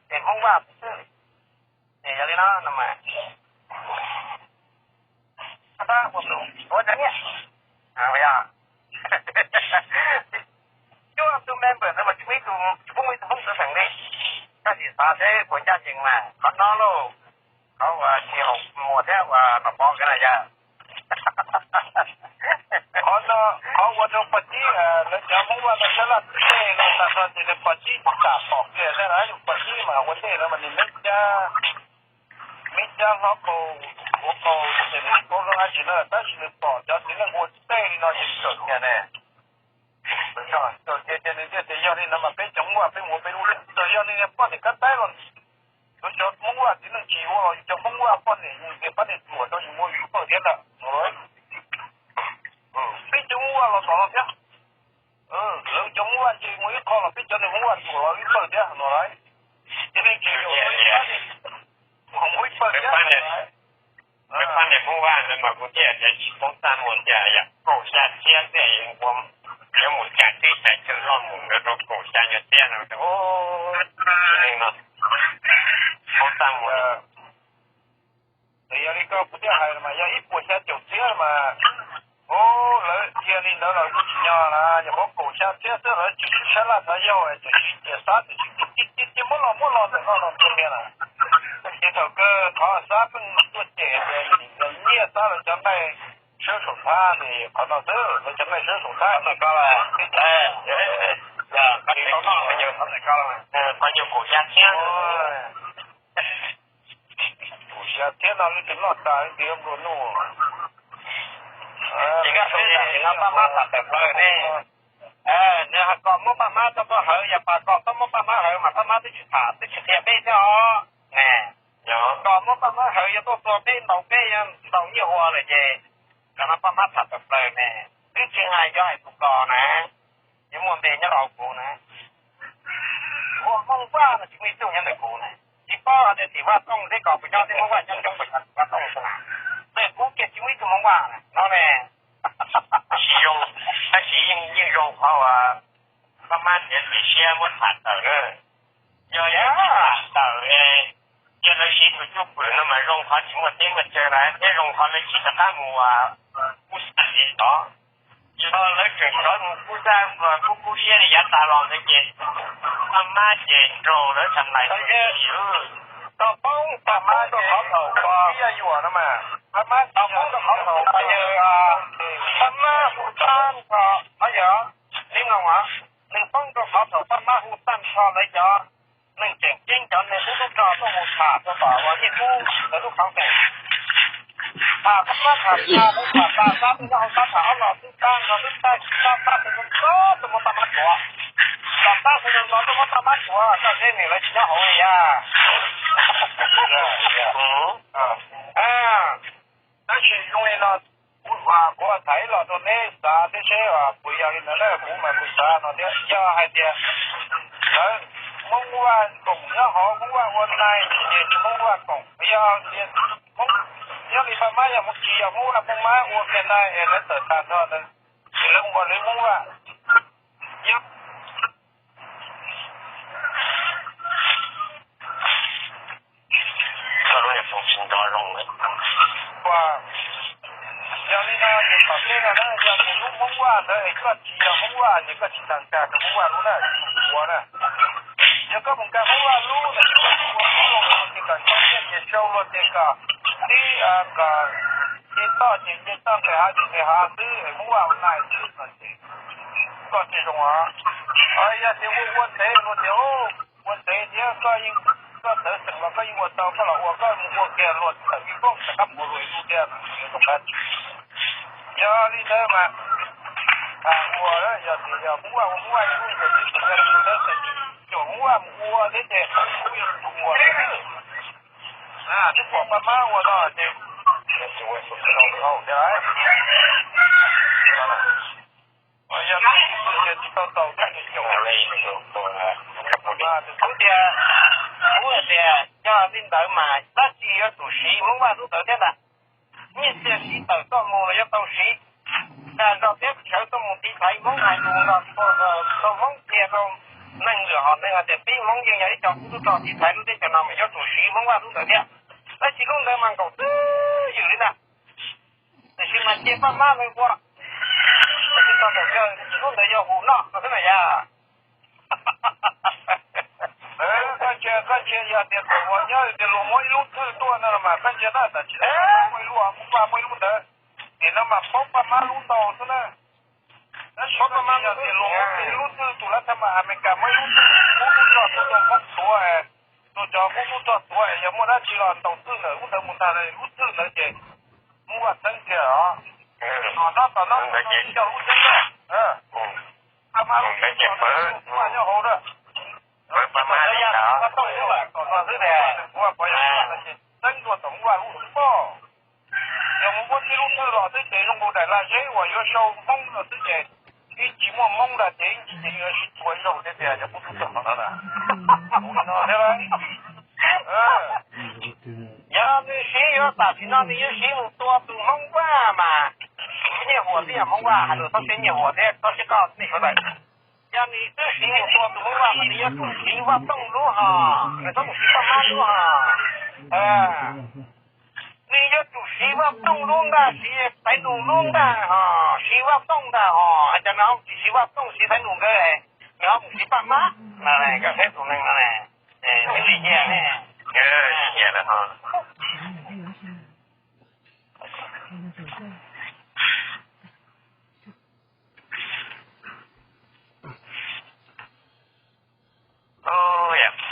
ces Hmoob Vaj xwb. Ces yog li no no mas, tab ua tus ua cov niag, yog cuaj tus member ntawd mas tsis muaj ib tug, tsis pub muaj ib tug Hmoob tawv xeem li. Tab sis xav seb puas ncaj ncees mas qhov no lauj, qhov uas tsis haum muag thiab uas los pov kiag na yog. Qhov no, qhov ua rau pog Tsib, lawv cov Hmoob Vaj no sab laj tej no tag nrho ces nws pog Tsib tam pom kiag thiab na, yus pog Tsib mas ua ntej no mas nws Meb Cab, Meb Cab hlob kaus, ua kaus ces nws paub zoo dab tsi na, tab sis nws pom cov txiv neej ua tej li no ces nws txawm tias ne, txawm tias, tias nws thiaj tias yog li no mas peb cov Hmoob Vaj peb mus ua peb lub, txawm yog nws niag poj niam kab taib los, yuav cov Hmoob Vaj txiv neej tsis ua los yus cov Hmoob Vaj poj niam yus niam pab niam tuam rau yus ua ib pawg thiab ntag no. Peb cov Hmoob Vaj los tom no thiab, lawv cov Hmoob Vaj ces mus ib qho los peb cov niag Hmoob Vaj tuam los ib pawg thiab no lauj. Ces nej tsis yuav mus ib pawg thiab. Peb pab niag Hmoob Vaj ntawd mas kuv thiaj tias tsis poob txaj muag tias yog kaum xya txhiab tej ua, yuav mus cam teb cam chaw loj mus ntawd rau kaum xya nyuag txhiab no, tsis neej no, poob txaj muag. Yog li ko kuv thiaj hais mas yog ib puas xya caum txhiab mas, o, lawv cia li ntawd los kuj tsis yog na, yog muab kaum xya txhiab xwb lawv tsis sib sab laj txhov yau, tsuas yog cia xab tib tib tib muab los muab los ntawm no los tua kiag na. Ces thaum kawg qhov xab pheej tuaj cem tias nyiaj xab lawv cov nqaij sab saum thab, qhov no xwb lawv cov nqaij sab saum thab. Qhov nyuag kaum xya txhiab, kaum xya txhiab no leej twg noj tas leej twg yuav nplua nuj. Ces koj xav tias no pab mab tham tawm plaws ne, nws hais kom muab pab mab txog koj hawv, yog pas kom txhob muab pab mab hawv mas pab mab twb tsis tham twb tsis qhia peb thiab os. Kom muab pab mab hawv yuav tuaj tua peb ntaus peb yuav ntaus nyiaj ua lawm ces, kom no pab mab tham tawm plaws ne, twb tsis hais yuav hais tus kos na, yuav muaj npe nyob rau hauv kuv na. Ua Hmoob Vaj no tsis muaj ib tug nyob ntawm kuv na, tsis paub hais tias tim Vaj Tooj thiab kos puas nyob thiab Hmoob Vaj nyob coob puas yog tim Vaj Tooj xwb na. Ntawm kuv kiag tsis muaj ib tug Hmoob Vaj na no ne. Tsis zoo, tab sis yeej zoo qhov uas pab mab txiav txim siab muab tham tawm na. Yog yus tsis tham tawm, yog lawv siv tus cwj pwm no mas zoo qhov tsis muaj teb muaj chaw lawm thiab zoo qhov lawv tsis rov qab mus ua kub xaj li tod. Yog lawv tseem rov mus kub xaj kub kub siab li yav tas los ntawd ces pab mab ces nrog lawv txhais lais. Tau poob, tau poob rau qhov thaum, tau poob rau qhov thaum mas yog pab mab hu tag nrho, yog li no, nws poob rau qhov thaum pab mab hu tag nrho lawv cov neeg tseem ceeb cov neeg ub tub rog tuaj mus tham rau tom uas Nyiaj Kub lawv lub qhov nkees. Tham pab mab tham tas, tham tas, xab twb nyob hauv xab, tham ob los xwb, tag nrho xwb, tag kis xab, xab tus zoo txog tuaj muab pab mab tuav. Tom xab tus zoo txog tuaj muab pab mab tuav, koj seb nws lawv tsis nyob hauv li yam. Tab sis zoo li no, kuv, kuv tham ib los rau neb xav thiab seb puas yog li ntawd na, kuv mas kuv xav no thiab. Yog hais tias lawv Hmoob Vaj koom nyob hauv, Hmoob Vaj ua nai ces Hmoob Vaj koom, yog tias nyob li pab mab yog mus tsis yog Hmoob Vaj, Hmoob mab ua kiag nai es lawv tawm tag nrho ntawd, ces lawv ua lawv Hmoob Vaj. Yog yog li no ces tom ntej no na, yog tias lub Hmoob Vaj ntawd es koj tsis yog Hmoob Vaj ces koj tsis tau nkag rau Hmoob Vaj lub na, ua na. Yog koj mus nkag Hmoob Vaj lub no ces koj tsis ua Hmoob Vaj ces kom koj nyiaj ces sau luag ces kom tib, kom nce toj ces nce toj nqes hav ces nqes hav xwb, Hmoob Vaj ua nai xwb no ces koj tsis zoo os. Yog tias ua ua ntev luag tias ua ntev thiab koj yeej, koj tawv xeem los koj yeej ua tau, koj los ua koj mus ua kiag luag tawm ib kooj rov qab mus ua luag ib lub thiab. Yog li ntawd mas ua, yog tias yog Hmoob Vaj ua Hmoob Vaj ib lub, yog tias yog tawv xeem, yog Hmoob Vaj mus ua thiab ces kuv yog tus ua. Twb pom pab mab ua no ces yog tsis tau tau tus xub tias, kuv hais tias yog li ntawd mas tab sis yuav tsum siv Hmoob Vaj lub ntawd thiab ntag. Nyiaj txiag siv tawm tuaj mus los yuav tau siv. Dag zog thiab sawv tuaj mus tiv thaiv Hmoob hais lus los rau Hmoob qhia rau neeg lwm hom neeg hais tias peb Hmoob yeej yog ib co kub tub rog tiv thaiv lub teb chaws no mas yuav tsum siv Hmoob Vaj lub ntawd thiab. Tab sis lub ntawd mas nkaum twj ywm li ntag. Tiam sis mas cia paj mab lawv ua, tab sis tau thaum kawg lub ntawd yog hum noj no xwb na yog. Koj ntsia, koj ntsia yog tias thaum uas nyob tias luag muab ib lub thwj tuaj no mas koj ntsia na, tam sim no muaj ib lub, Hmoob Vaj muaj ib lub ntawd, tim no mas paub paj mab lub ntau xwb na. Tab sis yog tias luag muab ib lub thwj tus lab thaj mas Amelikas muab ib lub thwj kub tub rog tuaj rau Hmoob tuav, rau cov kub tub rog tuav, yog muaj dab tsi los ntaus thwj ntawm lub ntawd mus ntag, lub thwj ntawd ces Hmoob Vaj txeeb kiag os. Tab tom no ces coj lub txeeb, paj mab lub, Hmoob Vaj nyob hauv na. Paj mab lub ntawd tom no xwb tias kuv pom yog txeeb dua tom Hmoob Vaj lub hauv pob. Yog mus muab tib lub thwj los xwb ces zoo nkaus daim laj zeb uas yuav sau Hmoob no xwb ces ib ntsis muaj Hmoob ntag ces ib ntsis ces yuav sib tua zaug thiab tias yog kub tub rog no na. Ua no thiab lauj. Yog nws siv yuav tam sim no nws yuav siv mus tua tus Hmoob Vaj mas nyiaj huam thiab, Hmoob Vaj hais lus txhob siab nyiaj huam thiab txhob siab koj nej sawv daws. Yog nws twb siv mus tua tus Hmoob Vaj mas nws yuav tsum siv Vaj Tooj lub hos, nws txhob mus siv Vaj Mab lub hos. Nws yuav tsum siv Vaj Tooj lub ntag, siv Xaiv Nus lub ntag hos, siv Vaj Tooj ntag hos. Cov no tsis siv Vaj Tooj, siv Xaiv Nus nkawd, nws ho mus siv Paj Mab no, koj saib tus neeg no ne, nws li nyiam ne.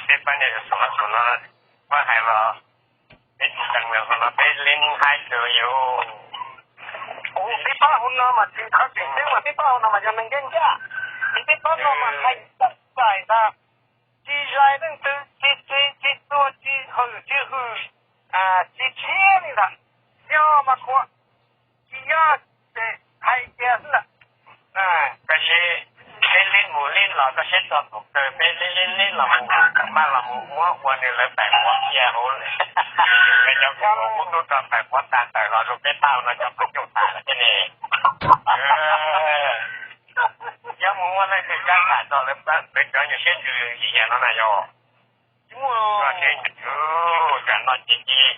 Peb pab niag tus no, pab hais los peb tsis tseem lawm qhov no peb li haib kawg yus. Kuv peb pab hauv no mas tsis qhov tseem ceeb mas peb pab hauv no mas yog neeg ncaj ncaj. Peb pab no mas hais txaus txais ntag, tsis zais leej twg, tsis txiv tsis tuag, tsis hwm tsis hwm, tsis tshiab li ntag. Yog mas khuam, tsis yog ces hais tias xwb ntag. Tab sis peb li mus li los koj saib txog tus kawg peb li li li los mus, maj los mus muab ua nws lawv pais quav cia hauv. Peb cov kub tub rog pais quav tag tawm los rau peb pab no cov pab coob tas thiab ne. Yog mus muab leej twg kab tham txog lawv, lawv cov nyuag siab ntsws yam no na yog. Koj siab ntsws, tsam no ces cia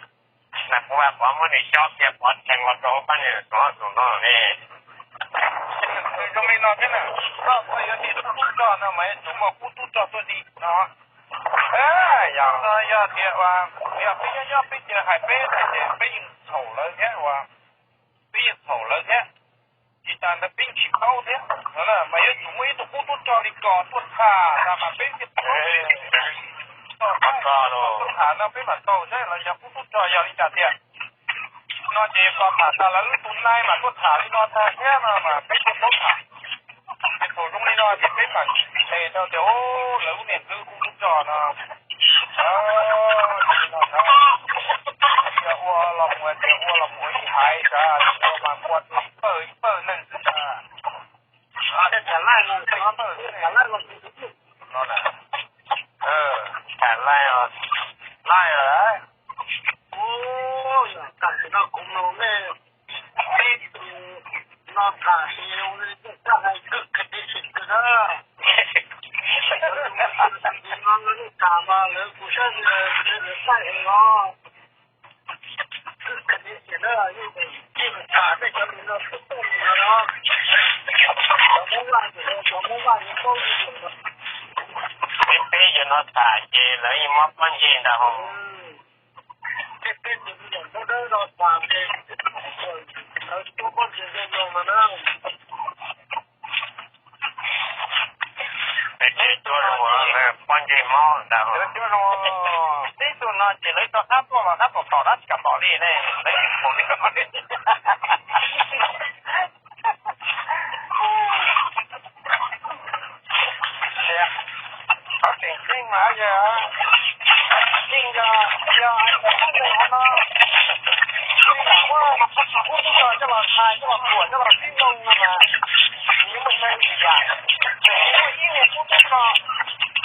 na kuv vam pov muab nws xyob cia pov tsees los rau pab nws tuav tus no ne. Zoo li no thiab na, koj yuav tsis tub rog no mas yuav tsum muaj kub tub rog tuaj di no. Yog no yog tias uas yog peb nyob nyob peb cia hais peb ces peb yeej txhaum lawv thiab uas peb yeej txhaum lawv thiab. Tsis tas ntawd peb tsis paub thiab, mas yuav tsum muaj ib tug kub tub rog li ko tuaj tham tas mas peb thiaj paub. Tuaj tham no peb mam tau saib lawv yog kub tub rog yog li cas tiag. No ces koj tham tas lawv lub tus nai mas tuaj tham li no tag thiab no mas peb thiaj paub tham. Ces thaum zoo li no ces peb mam tes rau tias lawv lub niag ntxwv kub tub rog no. Ua los mus tias ua los mus ib haiv tas ua mas ua ib pawg ib pawg neeg xwb tas. Tham laij os, laij os. Tam sim no kuv mloog nej peb tus no tham es ua li koj hais kawg kiag li na. Tam sim no nej tham mas lawv kuv saib lawv laij es os. Kawg kiag li na, yeej tham tej cov no xwb toj mus no. Cov Hmoob Vaj ces cov Hmoob Vaj yeej paub li. Peb peb cov no tham ces lawv yeej muab pob ntseg ntag hos. Peb peb tus me nyuam Hmoob Dawb no tham ces lawv tuaj pob ntseg zoo no mas na. Peb cuab zoo, pob ntseg mob ntag. Peb cuab zoo, peb tus no ces lawv rov qab tuaj los qab tom tom dab tsi kam pom li ne, lawv yeej pom li. Qhov tseem ceeb mas yog yeej yog, yog hais tias kub ntawd qhov no, yeej yam muab kub tub rog coj los thaij, coj los puam, coj los sib nroo no mas nws yeej muaj tseeb li yam. Nws muaj ib niag kub tub rog,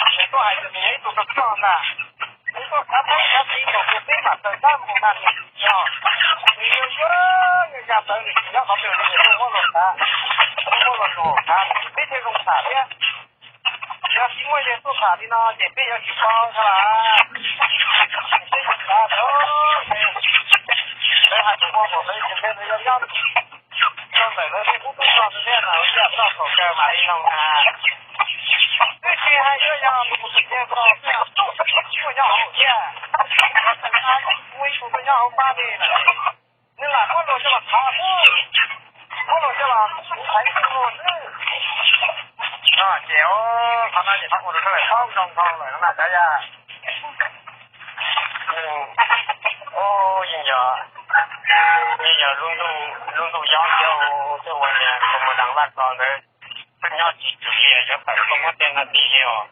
nws tuaj hais tias nws yog ib tug rog rog ntag, nws tuaj khav theeb khav tiv nkaus tias peb mam tawm tab mus mas nws tsis yog, nws yog yuav yog Txawv nws tsis nyob qhov twg li, nws tuaj muab luag tham, tuaj muab luag tus tham, peb thiaj zoo tham thiab. Yog tsis muaj yawg tuaj tham li no ces peb yuav tsis paub xwb las. Peb tsis xav tau, lawv hais tus ua kom lawv ces npe lawv yuav nyob rau ntawm lawv tej qub tub rog ntawd thiab na, ua ib yam txoj khaum kawg mam li zoo na. Twb tsis hais yuav yog tus mus xwm tiag ko, twb yog tuaj tsis muaj nyob hauv thiab, muaj ib tug tuaj nyob hauv pab li lawm. Nws lam muab luag coj los thov xwb, muab luag coj los kuv thaiv xwb luag xwb. No ces qhov no ces qhov ua rau sawv daws paub zoo dhau lawm no na cov yawg. Yeej yog, yeej yog lub ntuj yob yau, twb ua niag mus dam vaj ko ntawd, twb nyob tsis tswm li, yuav tawm tau muab tej no ti li os.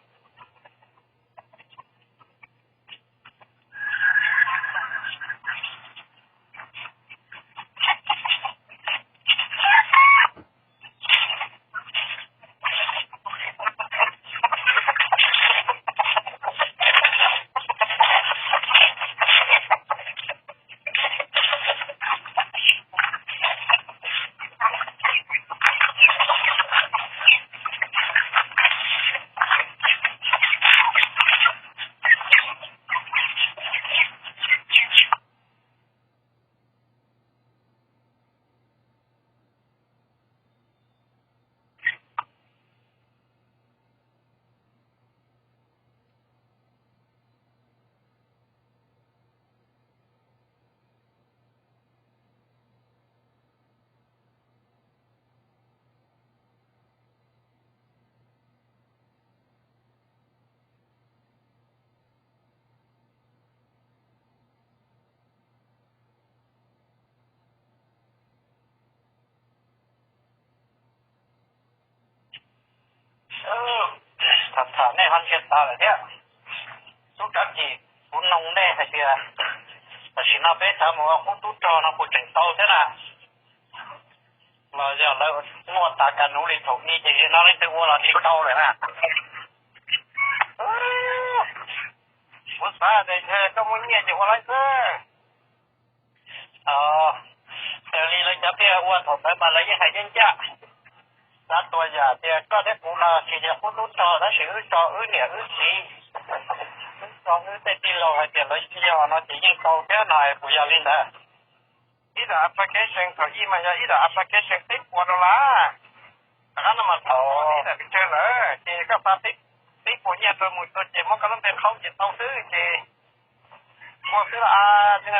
Tham tham nej ho ntsia tas lawm thiab. Tub Kav Kim, kuv noog nej hais tias tam sim no peb xav mus ua qub tub rog no puas tseem tau thiab na? Los yog lawv muaj tas kas nuv li thaum i ces zaum no leej twg ua los tsis tau lawm na? Kuv xav tias yog koj muaj nyiaj ces ua lawm xwb. Raws li lawv cov pheej ua thaum ntawd mas lawv yeej hais ncaj ncaj. Xav tua yam tias koj thiab kuv no tsis yog qub tub rog tab sis wb tso wb niam wb txiv, wb tso wb tej tij laug hais tias lawv yog no ces yeej tau thiab no, puas yog li ntawd? Ib daim application thaum ub mas yog ib daim application peb puas dollar. Rov qab no mas tau ib daim pes tsawg lawm ces koj xa peb puas nyiaj rau mus rau ces muab koj lub npe qhaub ces tau xwb ces. Ua xwb los,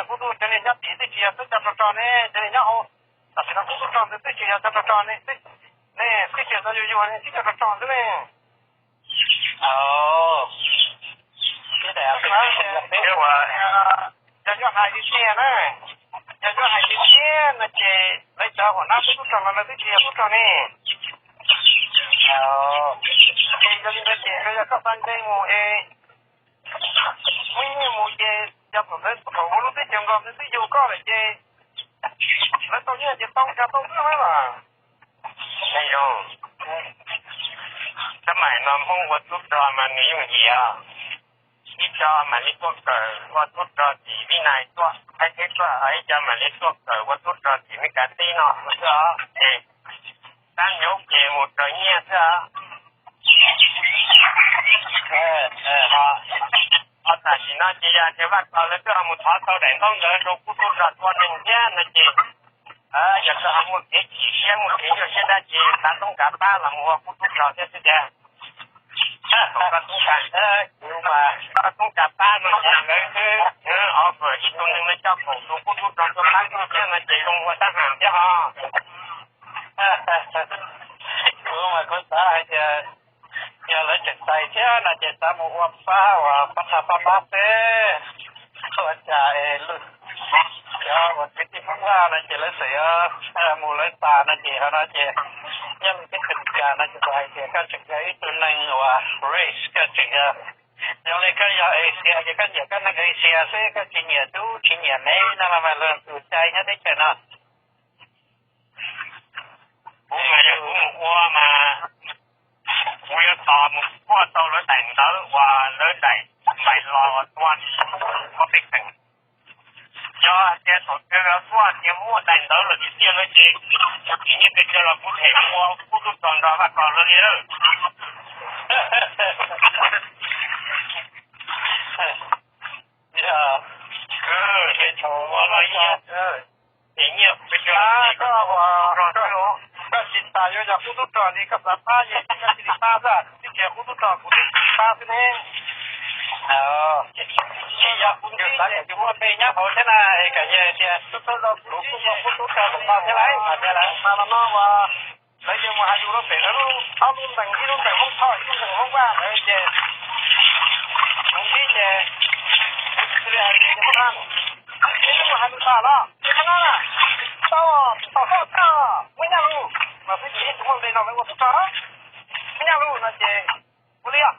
qub tub cov niag nyob tim twb tsis yog xwb cov rog rog ne, cov niag nyob hauv, tam sim no qub tub rog ntawd twb tsis yog cov rog rog ne, ne twb tsis yog cov yuag yuag ne, twb cov rog rog xwb ne. Yog yuav hais tiag tiag na, yog yuav hais tiag tiag no ces lawv cov uas nab qub tub rog no lawv twb tsis yog tub rog ne. Ces yog li ntawd ces yog koj xa nqe mus es muaj nyiaj mus ces yog thaum ntawd thaum ua lub teb chaws nkaus nws twb yug koj lawm ces lawv tau nyiaj ces tau cas tau xwb na los. Zoo, tab mas no Hmoob ua tub rog mas nws yooj yim os. Ib co mam li tuaj kawm ua tub rog tim Vib Nais tuaj, Thaib teb tuaj, ib co mam li tuaj kawm ua tub rog tim Meskas teb no xwb os. Ces tab nyob ces mus raws nyiaj xwb os. Ho tam sim no ces yog tias Vaj Kos lawv twb ho mus thov tau daim ntaub ntawv rau qub tub rog tua neeg thiab no ces yog koj ho muaj kev chim siab muaj kev nyuaj siab dab tsi xav toob kas pab los mus ua qub tub rog thiab xwb tiag. Koj toob kas pab no ces lawv twb offer ib tug neeg no coj kaum tus qub tub rog tuaj pab koj thiab no ces zoo ua tab ham thiab os. Kuv mas kuv xav hais tias yog lawv tseem tais thiab no ces xav mus ua pab uas pab tha pab mab xwb. Ua cas es cov uas kwv tij Hmoob Vaj no ces lawv txawm yuav mus lawv tas no ces ho no ces nyob li peb Amelikas no ces kuv hais tias koj tseem yog ib tug neeg uas race, koj tseem yog, yog li koj yog Asia ces koj nyiam koj neeg Asia xwb, koj tsis nyiam dub tsis nyiam me no los mas luag tus cai nyob teb chaws no. Kuv mas yog kuv mus ua mas kuv yuav tos mus kuaj tau lawv daim ntawv uas lawv daim, daim los tua, tua pej xeem. Yog tias thaum twg Paj tias muaj daim ntawv lawm tiag tiag no ces, kuv tsis nyiaj pes tsawg los kuv them mus ua kub tub rog nrog Vaj Kos lawv li lawm. Yog, ces thaum ua los yog, ces nyiaj pes tsawg los ces koj ua kub tub rog xwb los. Koj tsis tas yuav yog kub tub rog li, koj xav pab yog koj cia li pab xwb, kuv twb tsis yog kub tub rog kuv twb tsis pab xwb ne. Tsis yog kuv ntsib ces tsis muaj npe nyob hauv thiab na, es kom yog tias kuv kuj muaj kub tub rog los no thiab lawm, mas tias lawv mas los no uas lawv yeej mus hais lus rau pem lawv lub ob lub ntees, ib lub ntees Hmoob Thoj ib lub ntees Hmoob Vaj ntawd ces kuv ntsib ces kuv cia li hais tias ces muaj dab, ib lub hais lus tas los ces qhov no na, tau, tau hlob tag muaj nyaj lus, mas twb tsis muaj npe no lawv ua tub rog, muaj nyaj lus no ces ua li os,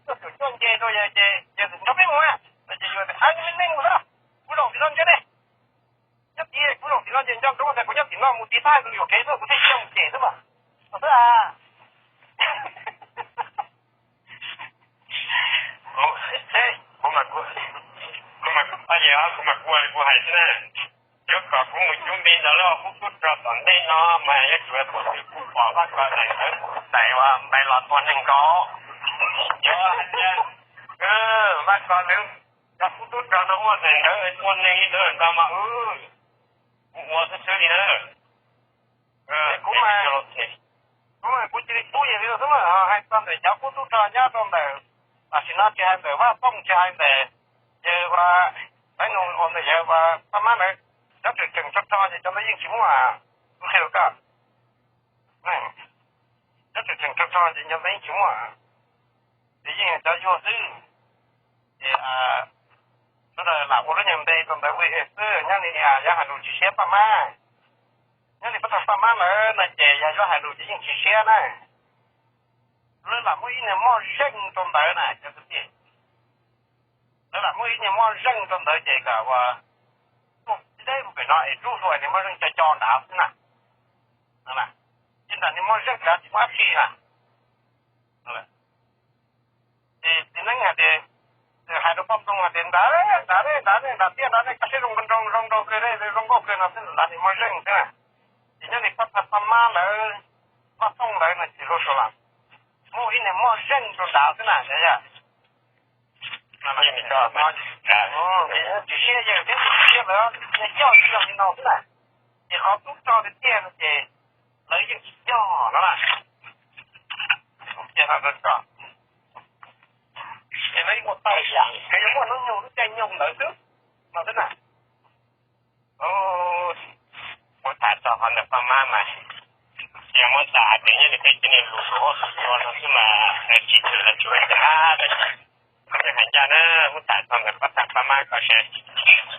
tuaj xyuam cuaj nce rau yawg ces yawg txawm nrog peb mus, no ces yawg tias, a, nej mus na, kuv zaum tim no ntsia nej. Nyob tid kuv zaum tim no ces nco ntsoov tias kuv nyob tim no mus tiv thaiv tus yuam kev xwb, kuv thiaj coj mus cem xwb mas. Xwb a. Kuv mas, kuv mas, kuv mas kuv hais xwb na, yuav kom kuv mus cub npe ntawd los kuv kuj rog tom ntej no mas yuav tsum thaum twg kuv pom Vaj Kos daim ntawv, daim uas npais los tua neeg nkaus, yog hais tias Vaj Kos nws cov kub tub rog no muaj daim ntawv tua neeg li ntawd ntag mas wb kuv ua xwb xwb li na. Kuv, kuv cia li pub yawg li xwb mas hais txog ntawm cov kub tub rog nyob rau ntawm, tam sim no tsis hais ntawm Vaj Tooj tsis hais ntawm yawg ua, Taiv Nus, ntawm yawg ua Paj Mab ntawd, cov tseem tseem rog rog ces cov ntawd yeej tsis muaj, kuv qhia rau koj, cov tseem tseem rog rog ces cov ntawd yeej tsis muaj, ces yeej cov yuag xwb. Ces sawv daws lam ua lub nyuag npe rau ntawd ua xwb, nyob li yog hais lus tsis siab Paj Mab, nyob li pab thawj Paj Mab ntawd no ces yog yuav hais lus ces yeej tsis siab na. Lawv lam muaj ib niag moj zeej rau ntawd na cov kwv tij, lawv lam muaj ib niag moj zeej rau ntawd ces kom ua tuaj teb mus pem no es rub hlua niag moj zeej co co nrad xwb na. Ces nram niag moj zeej nrad tsis muaj dab tsi na. Ces txiv neeb hais tias, hais rau poj ntxoog hais tias nrad, nrad, nrad, nrad tiaj nrad, koj saib zoo nroo zoo nroo kawg, zoo nkauj kawg no xwb, nrad niag moj zeej xwb na. Ces nyob li pab thawj Paj Mab lawv, Vaj Tooj lawv no tsis hlua saud lawm, muaj ib niag moj zeej rau nrad xwb na. Tsis siab yawg thiab tsis siab lawv, yog coj tsis yog li no xwb na. Ces qhov tub rog tiag tiag no ces lawv yeej tsis coj no na. Ces lawv yeej muaj tau yam, ces yeej muaj hnub nyoog lub caij nyoog ntawd xwb no xwb na. Muab tham txog qhov ntawm Paj Mab mas, yog muab tham hais tias nyob li peb cov niag lus hauv lus no xwb mas tsis tshwm los tsuav tab sis hais ncaj na, muab tham txog ntawm pab thawj Paj Mab ko seb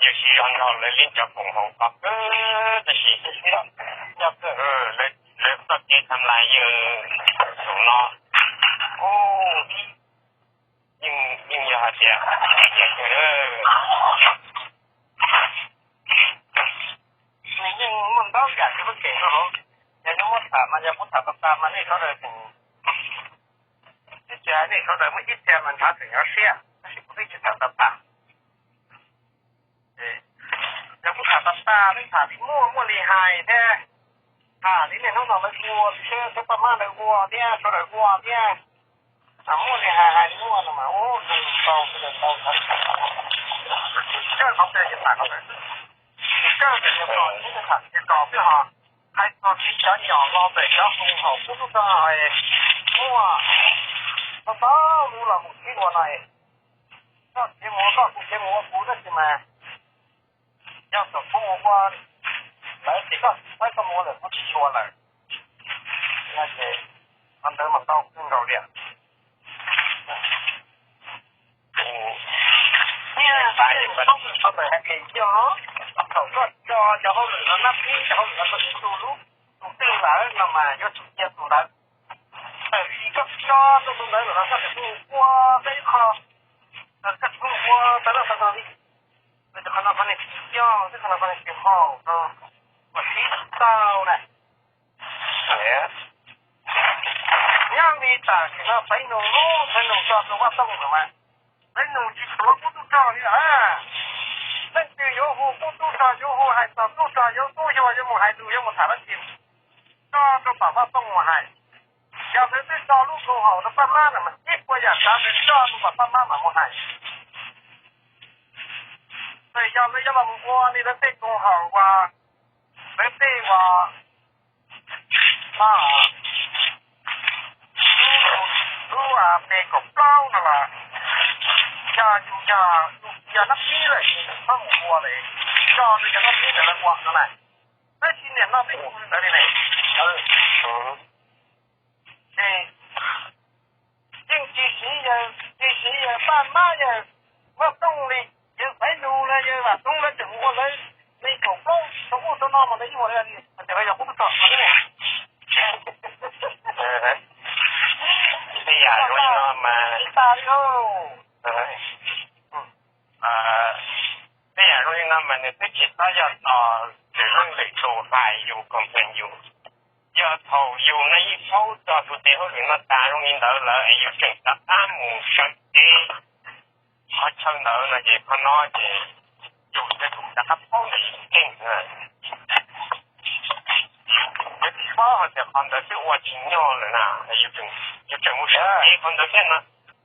yawg siv zog nrog lawv li cov koom haum ko kawg tab sis lawv txoj kev tham lais yawg zaum no kuj yeej yog hais tias nws yeej muaj ntau yam tsis muaj kev no. Yog yuav muab tham mas yog muab tham tas tas mas nej sawv daws tseem, tsis hais nej sawv daws, muaj ib txhia mas ntshav tseem yuav siab tab sis kuv twb tsis tham tas tas. Yog kuv tham tas tas, nej tham li muaj muaj li hais thiab, tham li niaj hnub no lawv ua thiab, thiab Paj Mab lawv ua thiab, sawv daws ua thiab, muaj li hais hais li muaj no mas ua tau tau ntawd. Kawg qhov twg ces tham qhov ntawd, kawg ntawm yog txog tib tham tias kom peb ho hais txog tib cov nyom los ntawm cov hoo haum kub tub rog muaj tau tau lub los mus tib ua no es koj tsis mus ua koj, kuv tsis mus ua kuv tab sis mas yog thaum kuv mus ua lawv ces koj tsis pab koj mus ua lawm, kuv tsis tshua lawm. Ces qhov ntawd mas tau kawg nkaus li. Niaj hnub no tau ntawm hais tias yog thaum koj tso cov hauj lwm no, nab pib cov hauj lwm no rau ib tug lub, tus twg lawm no mas yuav tsum cia tus ntawd. Txawm li koj tso rau tus ntawd lawm los koj tseem mus ua peb qho, koj tseem mus ua tau loj tau no li. Qhov no qhov niag tsis yog, qhov no qhov niag tsis haum no, ua tsis tau na. Nyob li tam sim no Faiv Nus, Faiv Nus tso tus Vaj Tooj no mas, Faiv Nus tsis tuav kub tub rog li lawm. Leej twg yuav hu kuv tub rog, yuav hu hais txog tub rog, yuav tub yuag, yuav mus hais lus, yuav mus tham dab tsi, tso rau Pam Vaj Tooj mus hais. Yog lawv twb tso lub koom haum rau Paj Mab no mas ib puas yam tsav lawv tso rau Paj Mab mam mus hais. Ces yog lawv yuav los mus ua li lawv tej koom haum uas lawv tej uas no, lub, lub pe kaum plaub no los yog yus yog, yus yog nab pib lawm ces yus txhob mus ua lawm, tso rau yog nab pib ntawd lawv ua no na. Tab sis niam no peb ua ntawd li ne. Ces yeej tsis siv yawg, tsis siv yawg Paj Mab, yawg Vaj Tooj li, yawg Xaiv Nus los yawg Vam Tooj lawv tseem mus ua lawv li kaum plaub rau ub rau no mas lawv yeej ua li, hais tias lawv yog qub tub rog no. Tej yam zoo li no mas, tsis tas li lauj. Tej yam zoo li no mas nws twb tsis txhob yog tos lwm leej lwm tus hais yus, complain yus. Yog thaum yus no yeej paub txog tus tes hauj lwm no tas zoo li ntawd lawm es yus tseem rov qab mus sawv cev qhov chaw ntawd no ces qhov no ces yus thiaj rov qab paub ntawm yus keej. Yus tsis paub hais tias qhov ntawd twb ua tsis nyog lawm na, yus tseem mus sawv cev qhov ntawd thiab no.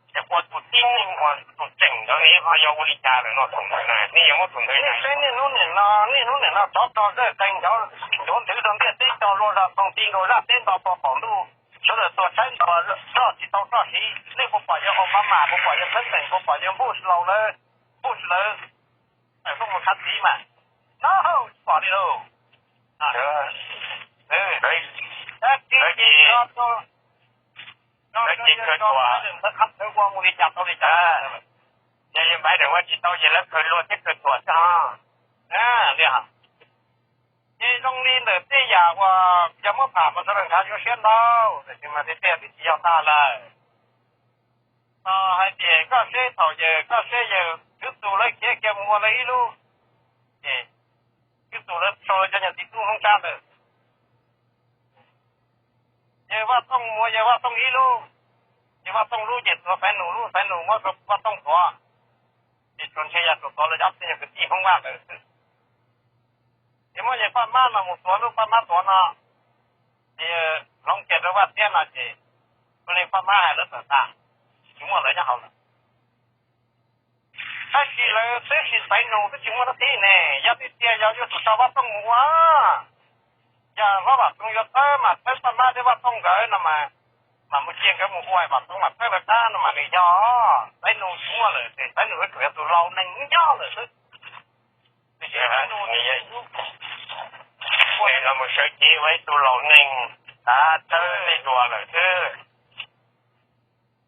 Ces ua tus tib neeg uas tus tseem ntawd ne ho yog ua li cas lawm no, thaum ntawd na nej yuav muab tus ntawd, nej saib niaj hnub niam no, niaj hnub niam no tsov rog zaj qeeg nchuav ntwv rau ntiaj teb, cog lus zaj thooj ti nkaus zaj teb nto pos qaum ntuj, sawv daws tuag tshaib nto, roj tsis tau roj siv. Nej puas pom yawg Obama, puas pom yawg Clinton, puas pom yawg Bush laus lawv, Bush lawv tawm tuaj mus khav txiv mas, no tsis pom li lauj. Lawv ces, lawv ces khaws tuam, yog yawg Biden ua tsis tau ces lawv khaws luag thiab khaws tuam xwb os. Ces zoo li ntawm tej yam uas yog muab tham mas sawv daws nrhav yuav siab ntau, tiam sis mas tiag tiag twb tsis yog tas lawm. Hais tias koj seb thaum yawg, koj seb yawg Tswv Txus lawv khiav kiag mus ua lawv ib lub, ces Tswv Txus lawv sau lawv cov nyuag txiv tub Hmoob Tsab ntawd. Yawg Vaj Tooj mus ua yawg Vaj Tooj ib lub, yawg Vaj Tooj lub ces tuav Xaiv Nus lub, Xaiv Nus muab Vaj Tooj tuav, ces tsuas ntshe yog tsuas tuav lawv cov phooj ywg kwv tij Hmoob Vaj ntawd xwb. Ces muab yawg Paj Mab no mus tuav lub Paj Mab tuav no, ces hloov kiag rau Vaj Txiab no ces ua li Paj Mab hais lawv tawm tas, tsis muaj lawv nyob hauv lawm. Tab sis lawv twb tsis, Xaiv Nus twb tsis muaj dab tsi ne, yog tiag tiag yog yuav tsum tso Vaj Tooj mus ua. Yog hlob Vam Tooj yuav txawb mas txawb Paj Mab thiab Vaj Tooj nkawd no mas, mas mus cia nkawd mus ua Vam Tooj mas txawb lawv qab no mas nws yog. Xaiv Nus tsis muaj lawm ces Xaiv Nus yuav tsum yog tus laus neeg nyob lawm xwb. Nws los mus sawv cev ua ib tug laus neeg, txawb tej dua lawm xwb.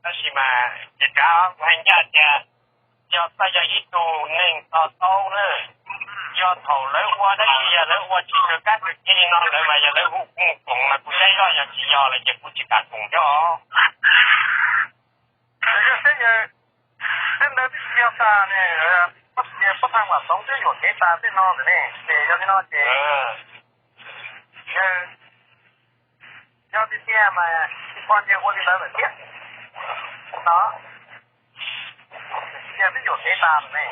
Tab sis mas ces kav kuv hais ncaj tias, yog koj yog ib tug neeg to taub na, yog thaum lawv ua dab tsi yog lawv ua tsis raws kab raws kev li no lawm mas yog lawv hu kuv mus koom mas kuv saib zoj, yog tsis yog lawm ces kuv tsis kam koom thiab os. Yog seb yawg, tej ntawd twb tsis yog tas ne, Pab Thaj Vam Toov twb yuam kev tas tej no lawm ne, ces yog li no ces yawg, yog tiag tiag mas tsis pom yawg ua li ntawd lawm thiab no. Yawg twb yuam kev tas lawm ne.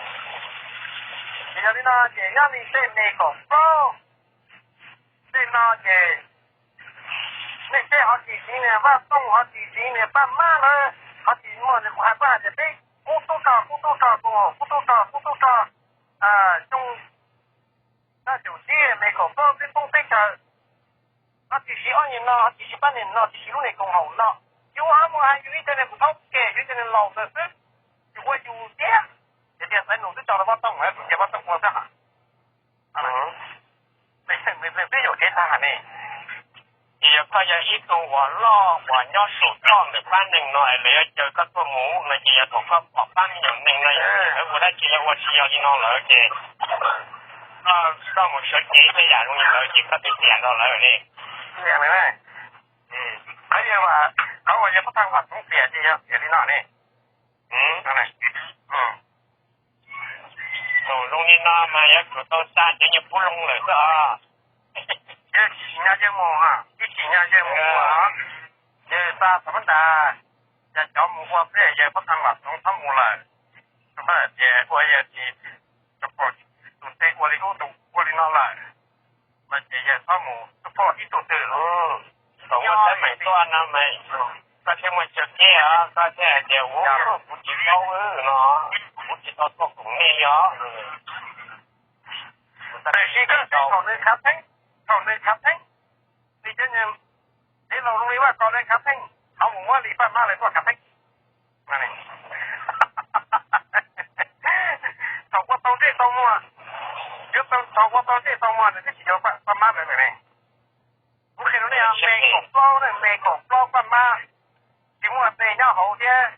Ces yog li no ces nyob li tej me kaum plaub tej no ces nej seb ho tsis siv niag Vaj Tooj, ho tsis siv niag Paj Mab lawm, ho tsis muaj, kuv hais, kuv hais tias peb kub tub rog, kub tub rog, kub tub rog, kub tub rog, xyoo xya caum tsib me kaum plaub peb poob teb chaws, ho tsis siv ob niag no, ho tsis siv pab niag no, tsis siv lub niag koom haum no, yus ho mus hais yus ib co niag kuv thaub ke, yus ib co niag laus ntawd xwb, yus ua yus thiab. Ces tias Xaiv Nus twb tso rau Vaj Tooj, kuv tias Vaj Tooj ua xwb hos. Twb yuam kev tag ne. Ces yog koj yog ib tug uas loj uas nyob saum toj ntawm pab neeg no es lawv yuav caw koj tuaj mus no ces yog thaum koj pom pab me nyuam neeg no yog lawv ua dab tsi yog ua tsis yog li no lawm ces koj mus sawv cev tej yam zoo li ntawd ces koj twb tiam nrog lawm ne. Qhov uas yog Pab Thaj Vam Toov tias ces yog tias li no ne. Thaum zoo li no mas yuav tsum tau xa cov nyuag pub loo lawm xwb os. Yawg tsis tsim nyog yawg mus, tsis tsim nyog yawg mus ua, yawg xa tau pab ntas, yog cov mus ua peb yawg Pab Thaj Vam Toov txhob mus lawm. Rau qhov tias ua yawg tsis, rau qhov ua li ub tus ua li no lawm, mas ces yawg txhob mus support ib tug twg. Thaum muaj teeb meem tuaj no mas koj thiaj muaj chaw keb os, koj thiaj hais tias ua kuv tsis paub no, kuv tsis tau tuaj koom nej li os. Tiam sis koj thaum nws khav theeb, thaum nws khav theeb, nws cov, nws laus zoo li Vaj Kos li khav theeb, thov mus muab li Paj Mab lawv tuaj khav theeb. Thaum ua tau ntsej tau muag, yuav tau, thaum ua tau ntsej tau muag nws twb tsis yuav Paj Mab lawv lawm ne. Kuv qhia rau nej, me kaum plaub ne, me kaum plaub Paj Mab tsis muaj tej nyob hauv thiab,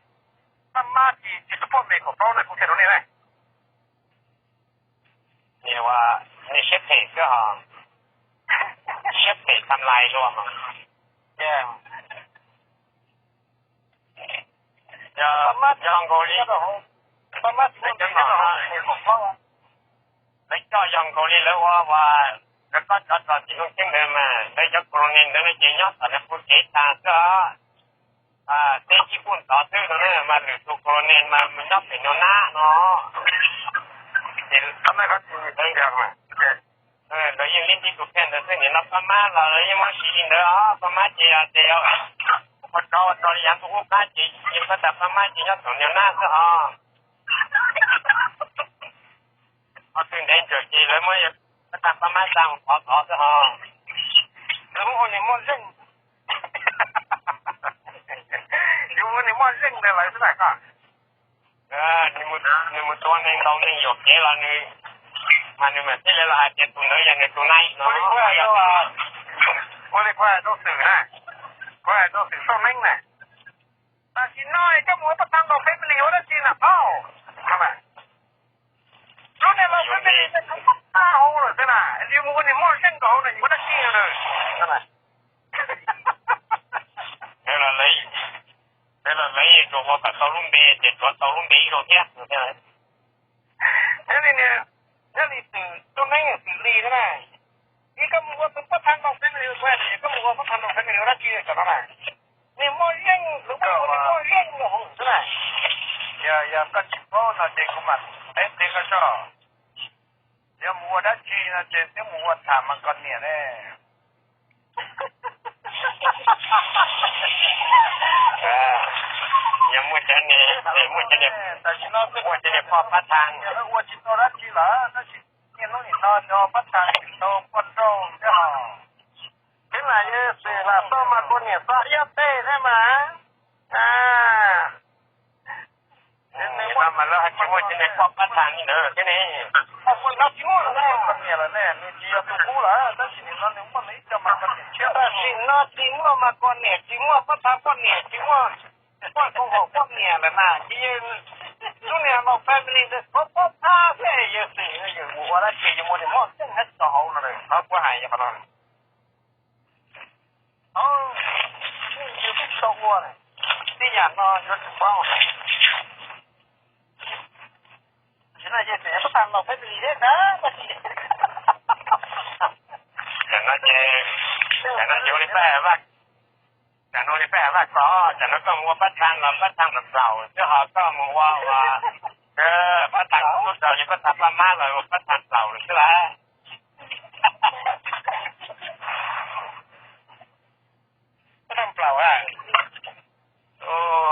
Paj Mab tsis, tsis support me kaum plaub na, kuv qhia rau nej na. Ua, nej siab phem xwb hos, siab phem tham lais luaj mas. Yog, yog nkaus li, lawv cov no, lawv coj yog nkaus li lawv ua, ua, lawv kob tsov rog tim Looj Ceeb ntawd mas lawv cov colonel ntawd no ces nyob tom nws qub kev tag xwb os. Teb ib puag ntov xwb no na mas lwm tus colonel mas nyob pem no nab no. Ces lawv yeej li tib tus kheej ntawd xwb, nim no Paj Mab los lawv yeej muab siv li ntawd os. Paj Mab ces tias ua tsov ua rog li yav ntuj qub qab ces yeej pab tag Paj Mab ces nyob tom no nab xwb os. Ho twg ntev ntawd ces lawv muab pab tag Paj Mab xa mus pov tod xwb os. Lawv muab ua niam muaj zeej, yuav ua niam muaj zeej ntawd lawv xwb na koj. Nws mus tua neeg ntaus neeg yuam kev los nws, mas nws mam thiaj li los hais tias tus ntawd yog nws tus neeg no. Ua li kuv hais rau Xwm na, kuv hais rau Xwm Xauj Neeb na, tam sim no koj mus ua pab tag ntaus family ua dab tsi na thaub? Lub niag laus family ntawd kuv pab tag hauv lawm xwb na, yus mus ua niam muaj zeej nkaus hauv no yus ua dab tsi na? Lawv los lawv, lawv los lawv tsuas ua kom tau lub npe ces tsuav tau lub npe ib zaug thiab. Nyob li niag, nyob li Xwm Xauj Neeb Xwm Lis na, ib koj mus ua tus pab tag ntaus family request, koj mus ua pab tag ntaus family ua dab tsi cov no na? Niag muaj zeej, lub pab tag niag muaj zeej los hauv xwb na. Yog, yog koj tsis paub no ces kuv mam teb teb koj tso. Yog mus ua dab tsi no ces twb mus ua tham mas koj niam ne. Yog muaj cov niag, muaj cov niag, tam sim no muaj cov niag poj pab tag. Yog lawv ua tsis tau dab tsi lawm tab sis niaj hnub nim no cov pab tag tsis tau poj nrauj thiab os. Thiab mas yawg Xwm Lis tau mas koj niam txo iab tej thiab mas. Nim no mas lawv haj tsis muaj cov niag poj pab tag li ntawd thiab ne. Nim no tsis muaj lawm ne, koj niam lawm ne, nws tsis yog tus qub lawm tab sis nim no nws muaj nws ib co mas koj niam tshiab. Tam sim no tsis muaj mas koj niam tsis muaj, pab tag poj niam tsis muaj, poj tag poj niam lawm na ces yawg, lub niag laus family ntawd pab pab tag xwb yawg Xwm yawg mus ua dab tsi yawg muaj niag muaj zeej hab tsis tau hauv no, qhov kuv hais yog qhov no. Yus twb tsis tau ua, tib yam no yuav tsum paub. Tam sim no yawg tseem pab tag ntaus family thiab na. Tam no ces, tam no yuav li pab, tam no li pab Vaj Kos, tam no koj mus ua pab tag los pab tag nplaum nplaum xwb, ho koj mus ua ua pab tag kub tug rog li pab tag Paj Mab los ua pab tag nplaum lawm xwb lawm. Pab tag nplaum a.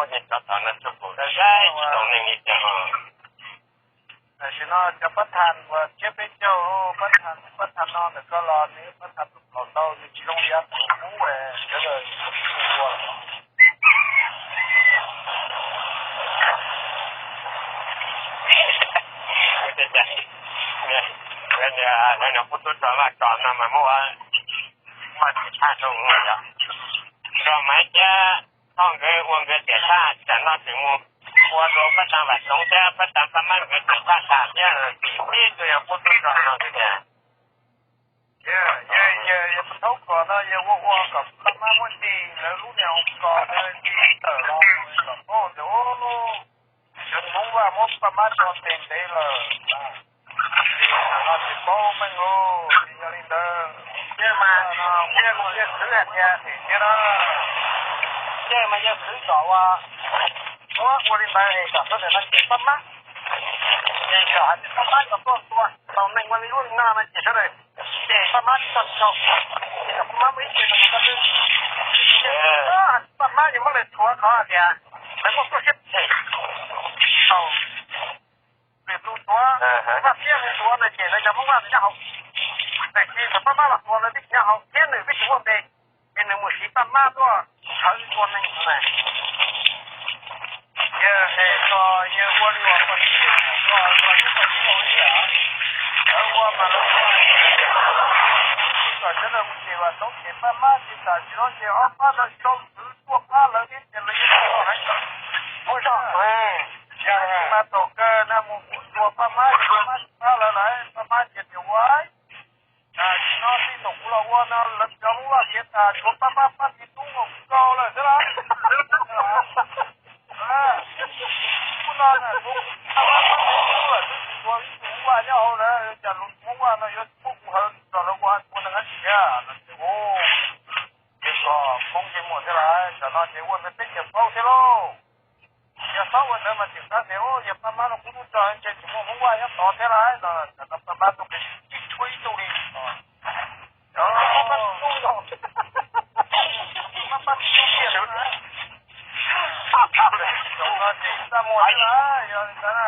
Niag tsov tom no tsuas pum dab dab tsis tau neeg li cas. Tam sim no cov pab tag uas tshiab peb caug, pab tag, pab tag no ntawm ko los nws pab tag tus plaum ntau, nws tsis zoo li yav thaum ub sawv daws ua. Lawv niag kub tub rog Vaj Kos no mas muaj, muaj tsis tshaj rau yog, rog Maiv thiab Thoj nkawd ua nkawd tiam thaj, tam no tseem mus ua rau pab tag Vam Xyoov thiab pab tag Paj Mab nkawd tiam thaj tas thiab, tim tib tug yog kub tub rog no xwb tiag. Yawg, yawg, yawg Thaub Kos no yawg ua ua kom Paj Mab muab nti lawv lub niag hoo kos ntawd nti tawm los kom paub tias cov Hmoob Vaj muab Paj Mab tso tes ntev lawm. Ces no tsis paub meej lauj, ces yog li ntawd, yawg mas, yawg, yawg xwv hais tias tim thiab na, yawg mas yawg xwv kom ua, muab ua li ntawd es kom sawv daws no cem Paj Mab. Ces yog hais tias paj mab yog tuaj tua tau neeg ua li lub no no ces sawv daws cem paj mab tsis tau tsis tau, ces yog paj mab muaj ib ce no mus tau lwj, paj mab yuav muab lawv thuav qhov hais tias lawv muaj pluaj siab phem tau. Vim tus tuav, Vaj Xiab tus tuav no ces lawv cov Hmoob Vaj nyob hauv, tiam sis thaum paj mab los tuav lawv twb tsis nyob hauv thiab nws twb tsis muaj npe, ces nws mus siv paj mab tuaj khawv tua neeg na. Yawg es tso yawg ua luag ua tib ua ua tib ua li lawm, lawv ua mas lawv ua kom sawv daws mus ces vam toob ces paj mab ces tam sim no ces ob pab no sau ntawv tuaj pab lawv thiab ces lawv yeej tsis ua heev. Muab zog, yog mas thaum kawg no mus tua paj mab ces paj mab tsis pab lawv lawm, paj mab ces tias ua, tam sim no txij thaum kuv los ua no lawv cov Hmoob Vaj khiav tas tshuav paj mab pab txiv tub nkaus kuv nkaus lawm xwb las. Hnub no na, pab mab pab txiv tub lawm xwb, tsis tshuav ib tug Hmoob Vaj nyob hauv lawm, cas lus Hmoob Vaj no yuav muab kuv hawv txog lawv ua tua neeg dab tsi thiab no ces, o, ces kom Hmoob ntsej muag thiab lawm, tam sim no ces ua ntawd peb nyiam paub thiab lauj. Yog txhob ua ntawd mas tseem xav tias, o, yog paj mab no kuv tub tso ntshe tsis muaj Hmoob Vaj nyob tod thiab lawm no, tam sim no paj mab tuaj qhia tsis tshuav ib tug li. Pab mab pab txiv tub nkaus, pab mab pab txiv tub nkaus, ces txaj muag thiab lawm, yog li ntawd na.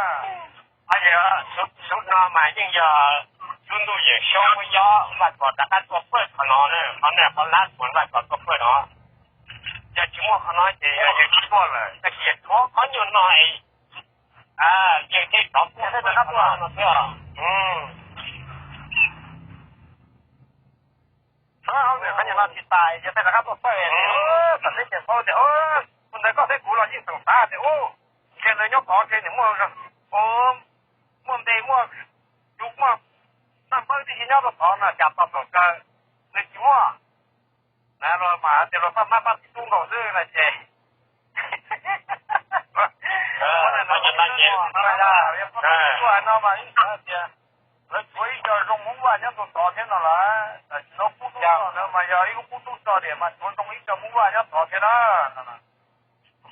Xub no mas yeej yog lub ntuj Yawm Saub muab yob Vaj Kos rov qab tuaj pawj qhov no, qhov no qhov lab tuas Vaj Kos tuaj pawj no. Yog tsis muaj qhov no ces yog yawg tsis tuaj lawm, tab sis yog tshuav qhov nyuag no es yawg thiaj rov tuaj pawj qhov no no thiab. Qhov nyuag no tsis tas yawg thiaj rov qab tuaj pawj, tam peb ces paub tias, ua ntawd koj thiab kuv los yeej tseem xav tias, u, ntshe lawv nyob tod ntshe nws muaj, muaj npe muaj, yus muaj naj npawb tib si nyob rau tod no cas tau thaum kawg nws tsis muaj. Na los mas hais tias luag pab mab pab txiv tub nkaus xwb no ces, no mas ib xav tias lawv tshuav ib co zoo Hmoob Vaj nyob rau tod thiab no lawm, tam sim no qub tub tso ntawd mas yog ib lub qub tub tso tias mas tshuav zoo ib co Hmoob Vaj nyob tod thiab na.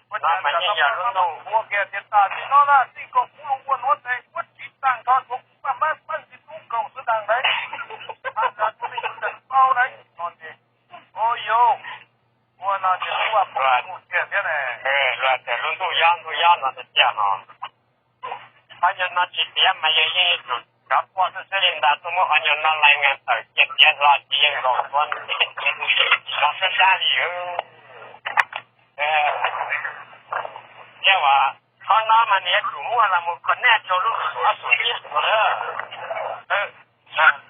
Ua cas tam sim no ua kiag tias tam sim no na txij nkaus kuv los ua nuav tes kuv tsis tag nrho tshuav kuv pab mab pab txiv tub nkaus xwb tag ntawd, tag nrho kuv tseem tau ntawd no ces, o yau, ua no ces Hmoob Vaj poob mus kiag thiab ne. Luag tias lub ntuj yob ntuj yob no tiag tiag no. Qhov nyuag no tsis tiav mas yog yeej yuav tsum cov poj xwb xwb li ntawd tuaj muab qhov nyuag no lais ngas tawm cia tiav hlo ces yeej nkaus tuav ntiag tiav ntiag sab sab li. Thiab uas qhov no mas nws yuav tsum muaj los mus kho naj rau lub xum ob xum thiab no.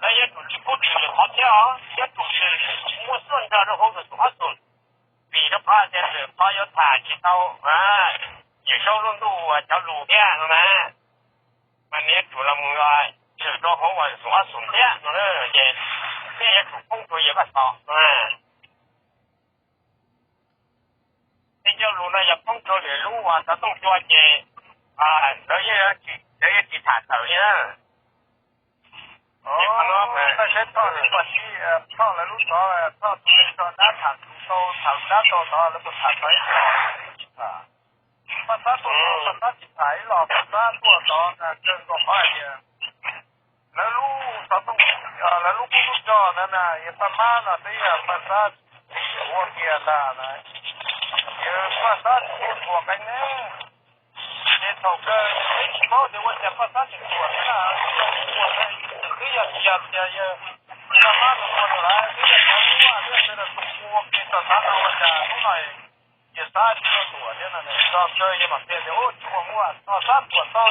Lawv yuav tsum tsis pub tshwm lwm qhov thiab os, yuav tsum tshwm muaj xuaj nrog rau hauv lwm xum ob xum. Vim rau qhov tias lwm qhov yuav tham tsis tau Yawm Saub lub ntuj uas cov lus thiab no na. Mas nws yuav tsum los mus tshwm rau hauv uas xum ob xum thiab no ces thiaj yuav tsum poob rau yawg Vaj Xos no na. Tej ncauj lus no yog poob rau lwm lub uas xov tooj cua ces lawv yeej, lawv yeej tsis tham tawm li na. Ces qhov no mas Thoj lawv lub xov, Thoj tus neeg tso dab tham tau, tham dab tau tod lawv puas tham tau ib tug tsis tham. Paj Xab tuaj tod, Paj Xab tsis tham ib los, Paj Xab tuaj tod na kawg nkaus qhov hais tias lawv lub xov tooj, lawv lub qub tub tso ntawd na yog Paj Mab no twb yog Paj Xab ua kiag ntag na. Yog Paj Xab tsis ua qhuas qeeb ne. Ces thaum kawg peb tsis paub tias ua cas Paj Xab tsis tuam thiab na, twb yog tsis yog tias yog Paj Mab tus ua lawm, twb yog cov Hmoob Vaj thiab sawv daws tus ua kiag txog tav no ua cas hnub no yog Xab tsis tuaj tuam thiab no. Thaum kawg yog mam qhia tias ua tsis ua Hmoob Vaj, thaum Xab tuam tau,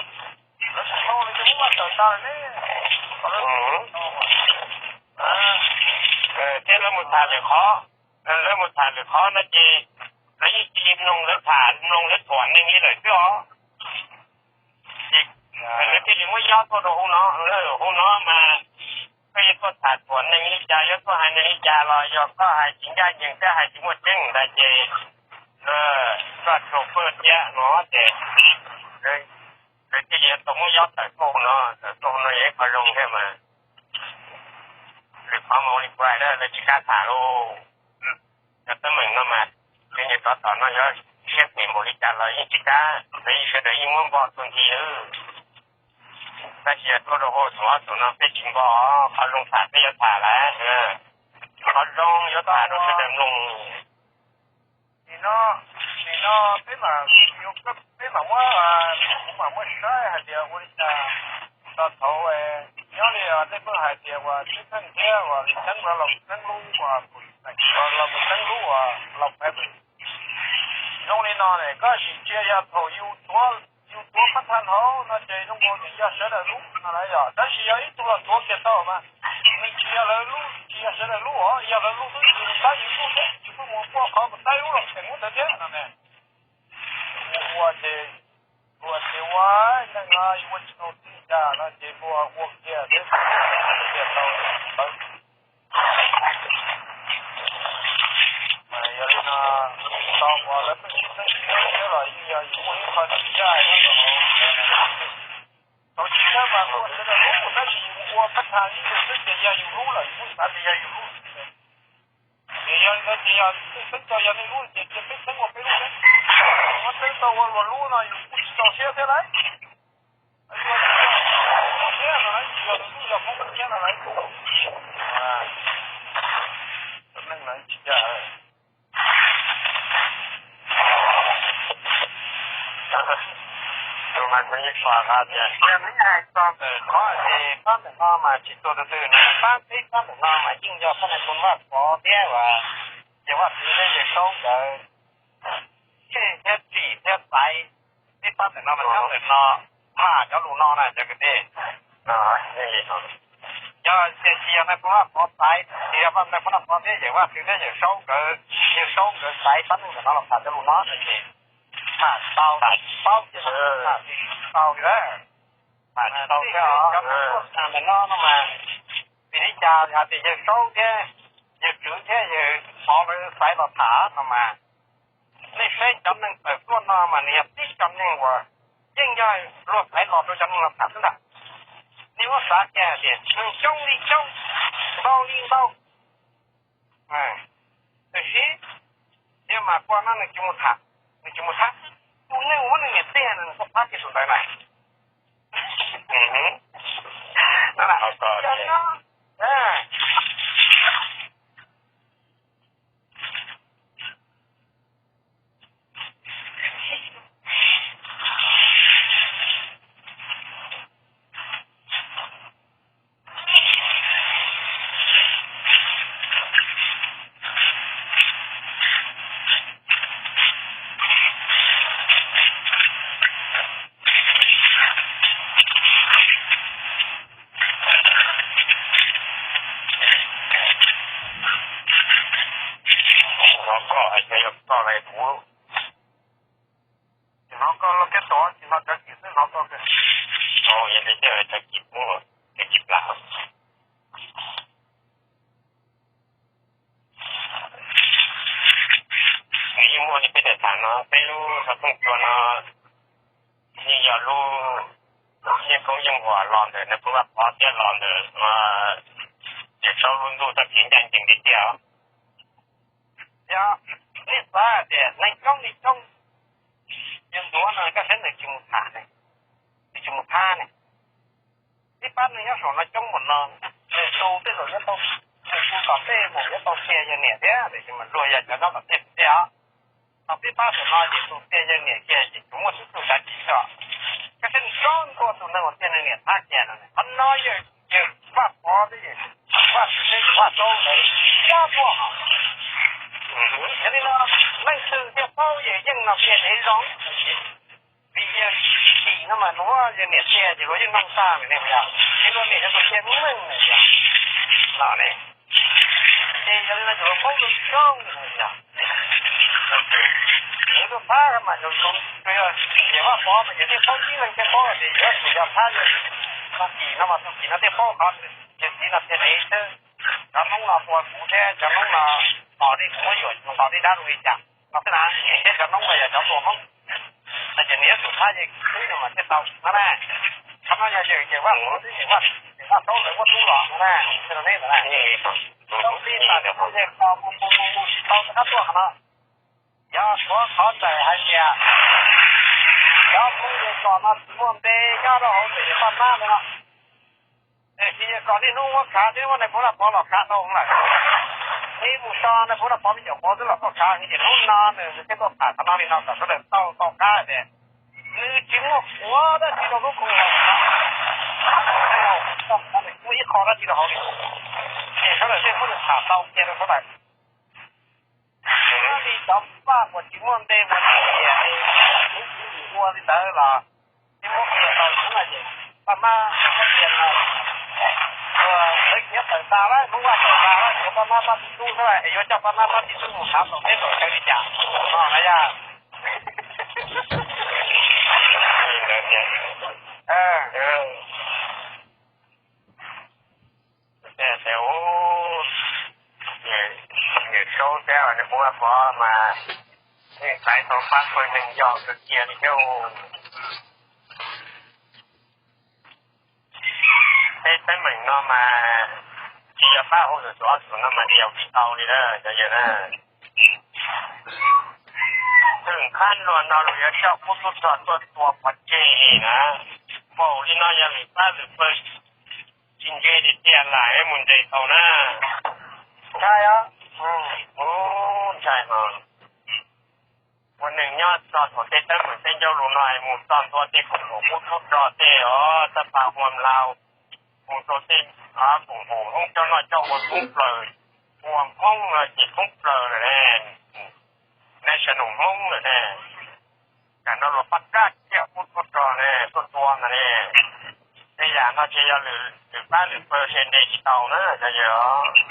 lawv tsis tau li, cov Hmoob Vaj tawm tas lawm ne. Thiab lawv mus tham lwm qhov, lawv mus tham lwm qhov no ces lawv yeej tsis mloog lawv tham, mloog lawv thuam neeg li lawm xwb os. Ces lawv thiaj li muab yob tuaj rau hauv no, hauv no mas koj yuav tuaj tham thuam neeg li cas, yuav tuaj hais neeg li cas los yog koj hais tsis ncaj ncees thiab hais tsis muaj tseeb ntawd ces koj tsuas pw thiab no ces lawv thiaj li tau muab yob tawm tuaj hauv no, tawm tuaj hauv no yog ib qho zoo thiab mas. Lwm qhov mas ua li kuv hais na, lawv tsis kam tham lauj. Cov teeb meem no mas, tej niag tsov tom no yuav siab phem npaum li cas los yeej tsis kam, lawv yeej sawv daws yeej muab npog txhua nthi xwb. Tab sis yog tuaj rau hauv tus ob tus no peb tsis npog, qhov zoo tham peb yuav tham lawm, qhov zoo yuav tham rau sawv daws mloog. Nim no, nim no peb mam, peb mam muab, kuv mam muab saib hais tias ua li cas, txog thaum nyob li nej pheej hais tias uas tib neeg thiab uas li neeb los mus neeb lub uas, los mus neeb lub uas los pais. Zoo li no ne, koj sim ntsia yog thaum yus tuav, yus tuav pab thaj hauv no ces zoo nkaus li yog sawv daws lub no na yom, tab sis yog ib tug los tuav kiag tau mas nws tsis yog lawv lub, tsis yog sawv daws lub os, yog lawv lub xwb, yus tab yus lub thiab, yus kuj mus muaj qhov mus tab lub los tseem muab ntawd thiab no ne. Ua ces, ua ces ua, neeg no yus ua tsis tau txij cas no ces ua, ua kiag thiab, ua kiag tau. Yog li no, tau uas lawv pheej tsis txeeb siab los yeej yog yus muaj ib qho tsis ncaj nyob rau hauv. Thaum tsis txeeb mas muaj sawv daws lub, tab sis yus ua pab thaj ib yus xwb ces yog yus lub lawm, yus muaj xav tias yog yus lub. Ces yog li ntawd ces yog nej txeeb tau yog nej lub ces cia peb txeeb ua peb lub thiab. Muab txeeb tau ua luag lub no yus kuj tsis txaus siab thiab lauj. Lub thiab no, yog lub yog Hmoob thiab no lauj. Neeg lawv tsis ncaj. Tus mas kuv yeej pom qhov tias yog mib hais txog ntawm qhov es pab ntawm no mas tsis tuag tus twg no, pab peb pab ntawm no mas yeej yog pab ntawm Vaj Pov thiab uas yawg Vaj Tswv thiab yawg Saub nkawd tseg thiab tsim thiab xaiv peb pab ntawm no mas nyob ntawm no tham cov lus no na cov kwv tij. Yog tias tsis yog nais phoo Vaj Pov xaiv, tsis yog nais phoo Vaj Pov thiab yawg Vaj Tswv thiab yawg Saub nkawd, yawg Saub nkawd xaiv pab neeg ntawm no los tham cov lus no no ces tham tsis tau, tham tsis paub ces tham tsis tau li lawm. Tham tsis tau thiab os. Cov neeg tuaj tham ntawm no no mas vim li cas hais tias yawg Saub thiab yawg Tswv thiab yawg Pov lawv xaiv los tham no mas nej saib cov neeg tawm tuaj no mas nws yog tib cov neeg uas yeej yog luag xaiv los rau cov neeg no tham xwb ntag. Nej muab xav kiag hais tias neeg coob li coob, ntau li ntau, tiam sis yog mas kua no nws tsis mus tham, nws tsis mus thab, tus neeg muab nws niam txiag nws tuaj thab kiag tus ntawd na. Hnov koj hais tias yog koj lawm kuv, tsis hnov koj lub kab tod, tsis hnov cov kis xwb, hnov koj. Yog li cov kis pub, cov kis plam. Nws yeej muaj li peb daim tham no, peb lub xov tooj cua no yeej yog lub yeej koob yeej uas los ntawm nws kuj vaj pov thiab los ntawm Yawm Saub lub ntuj txoj kev ncaj ncees tiag tiag. Yog nej xav tias neeg coob li coob, yawg Ntuav no koj saib nws tsis mus tham ne, nws tsis mus thab ne. Ib pab neeg nyob saum no coob npaum no, nws tu tej zaum yuav tau, nws tu tom tej mus yuav tau tiag yawg niam thiab, tiam sis mas luag yog cov nyob tom tej tiag os. Thaum peb pab saum no ces tus tiag yawg niam kiag ces tsuas muaj xub txuj kav tsij xwb. Koj saib nws txaus ntua tus neeg uas tiag nws niam thab kiag no. Qhov no yawg, yawg Vaj Pov thiab yawg Vaj Tswv thiab yawg Vaj Saub nkawd pab tuaj. Yog li no, leej twg thiaj paub yawg Yeej no tiag dev zoo. Vim yawg Tsim no mas luag yawg niam tiag ces luag yeej mloog tag li ne yog, es luag niam yog tus tiag meej meej yog no ne. Ces yog li no ces luag paub zoo zoo yog, es tuaj thab mas yog, yog Vaj Pov mas yog thiaj paub, ib leeg thiaj paub tias yuav tsum yog thab yawg Tub Kim no mas Tub Kim no thiaj paub qhov yawg Tsim no tiag dev xwb. Cov Hmoob no tua kuv thiab cov Hmoob no tos li kuv muab yuam nqos li dab li cas no xwb na, thiab cov Hmoob no yog cov tua Hmoob, no ces nws yuav tsum thab yawg xwb no mas thiaj tau no na. Qhov no yog yawg, yawg Vaj Pov thiab yawg Vaj, yawg Vaj Saub lawv muab rub los no na, thiaj li ntawd na. Zoo li tas kuv yawg tos mus mus mus mus tsis tau rov qab tuaj qhov no. Yog tshuav qhov txawm hais tias Cov Hmoob Yawg Kom no tsis muaj npe nyob rau hauv ntawm yawg Paj Mab no. Tiam sis Yawg Kom niaj hnub muab khav, twb muab Nais Phoo Naj Pov los khav dhau lawm. Neb mus so Nais Phoo Naj Pov me nyuam qhuav twb los tuaj khav, ces hnub no nws thiaj tuaj tham qhov no li no kom sawv daws tau tau qab tias nws tsis muaj qhuav dab tsi rau lub koom haum no. Muaj ib qho dab tsi rau hauv li, ces sawv daws thiaj muab nws tham tau kiag rau sawv daws. Li cov Paj uas tsis muaj npe uas nws tias ua li ntawd los thiaj muab qhia tau lawm no ces Paj Mab muab qhia no. Ua lawv tsis nyob tawm tas lawm, Hmoob Vaj tawm tas lawm, yuav Paj Mab Paj Tib Tub xwb es yuav coj Paj Mab Paj Tib Tub mus khav tom teb tom chaw li cas no na yog. Nws saub thiab nws muab kov mas nws xaiv tau pab pawg neeg yog kawg kiag li thiab. Tej teeb meem no mas tsis yog pab hauv Suav Xov Xwm no mas tsis yog tsis tau li na cov yawg na. Twb qhab luag no luag yuav coj pub tub rog tuaj tua pov tseg li na. Npaum li no yog lwm pab lwm pawg tsis ntsib li tiag lam mus ntes tau na. Ntshai os, ntshai os. Ua neeg nyob txog thaum tej teeb meem tej ncauj lus no es mus txog ntua tej koom haum pub tub rog tej os, taj pa hua mlaus, mus rau tej koom haum Hmoob coj noj coj ua thoob plaws, ua Hmoob no ces thoob plaws lawm ne, national Hmoob lawm ne. Tam no luag pab kaj ciaj pub tub rog ne, tuaj tua ntag ne. Tej yam no ces yog lwm pab lwm pawg se ntes tsis tau na cov yawg os.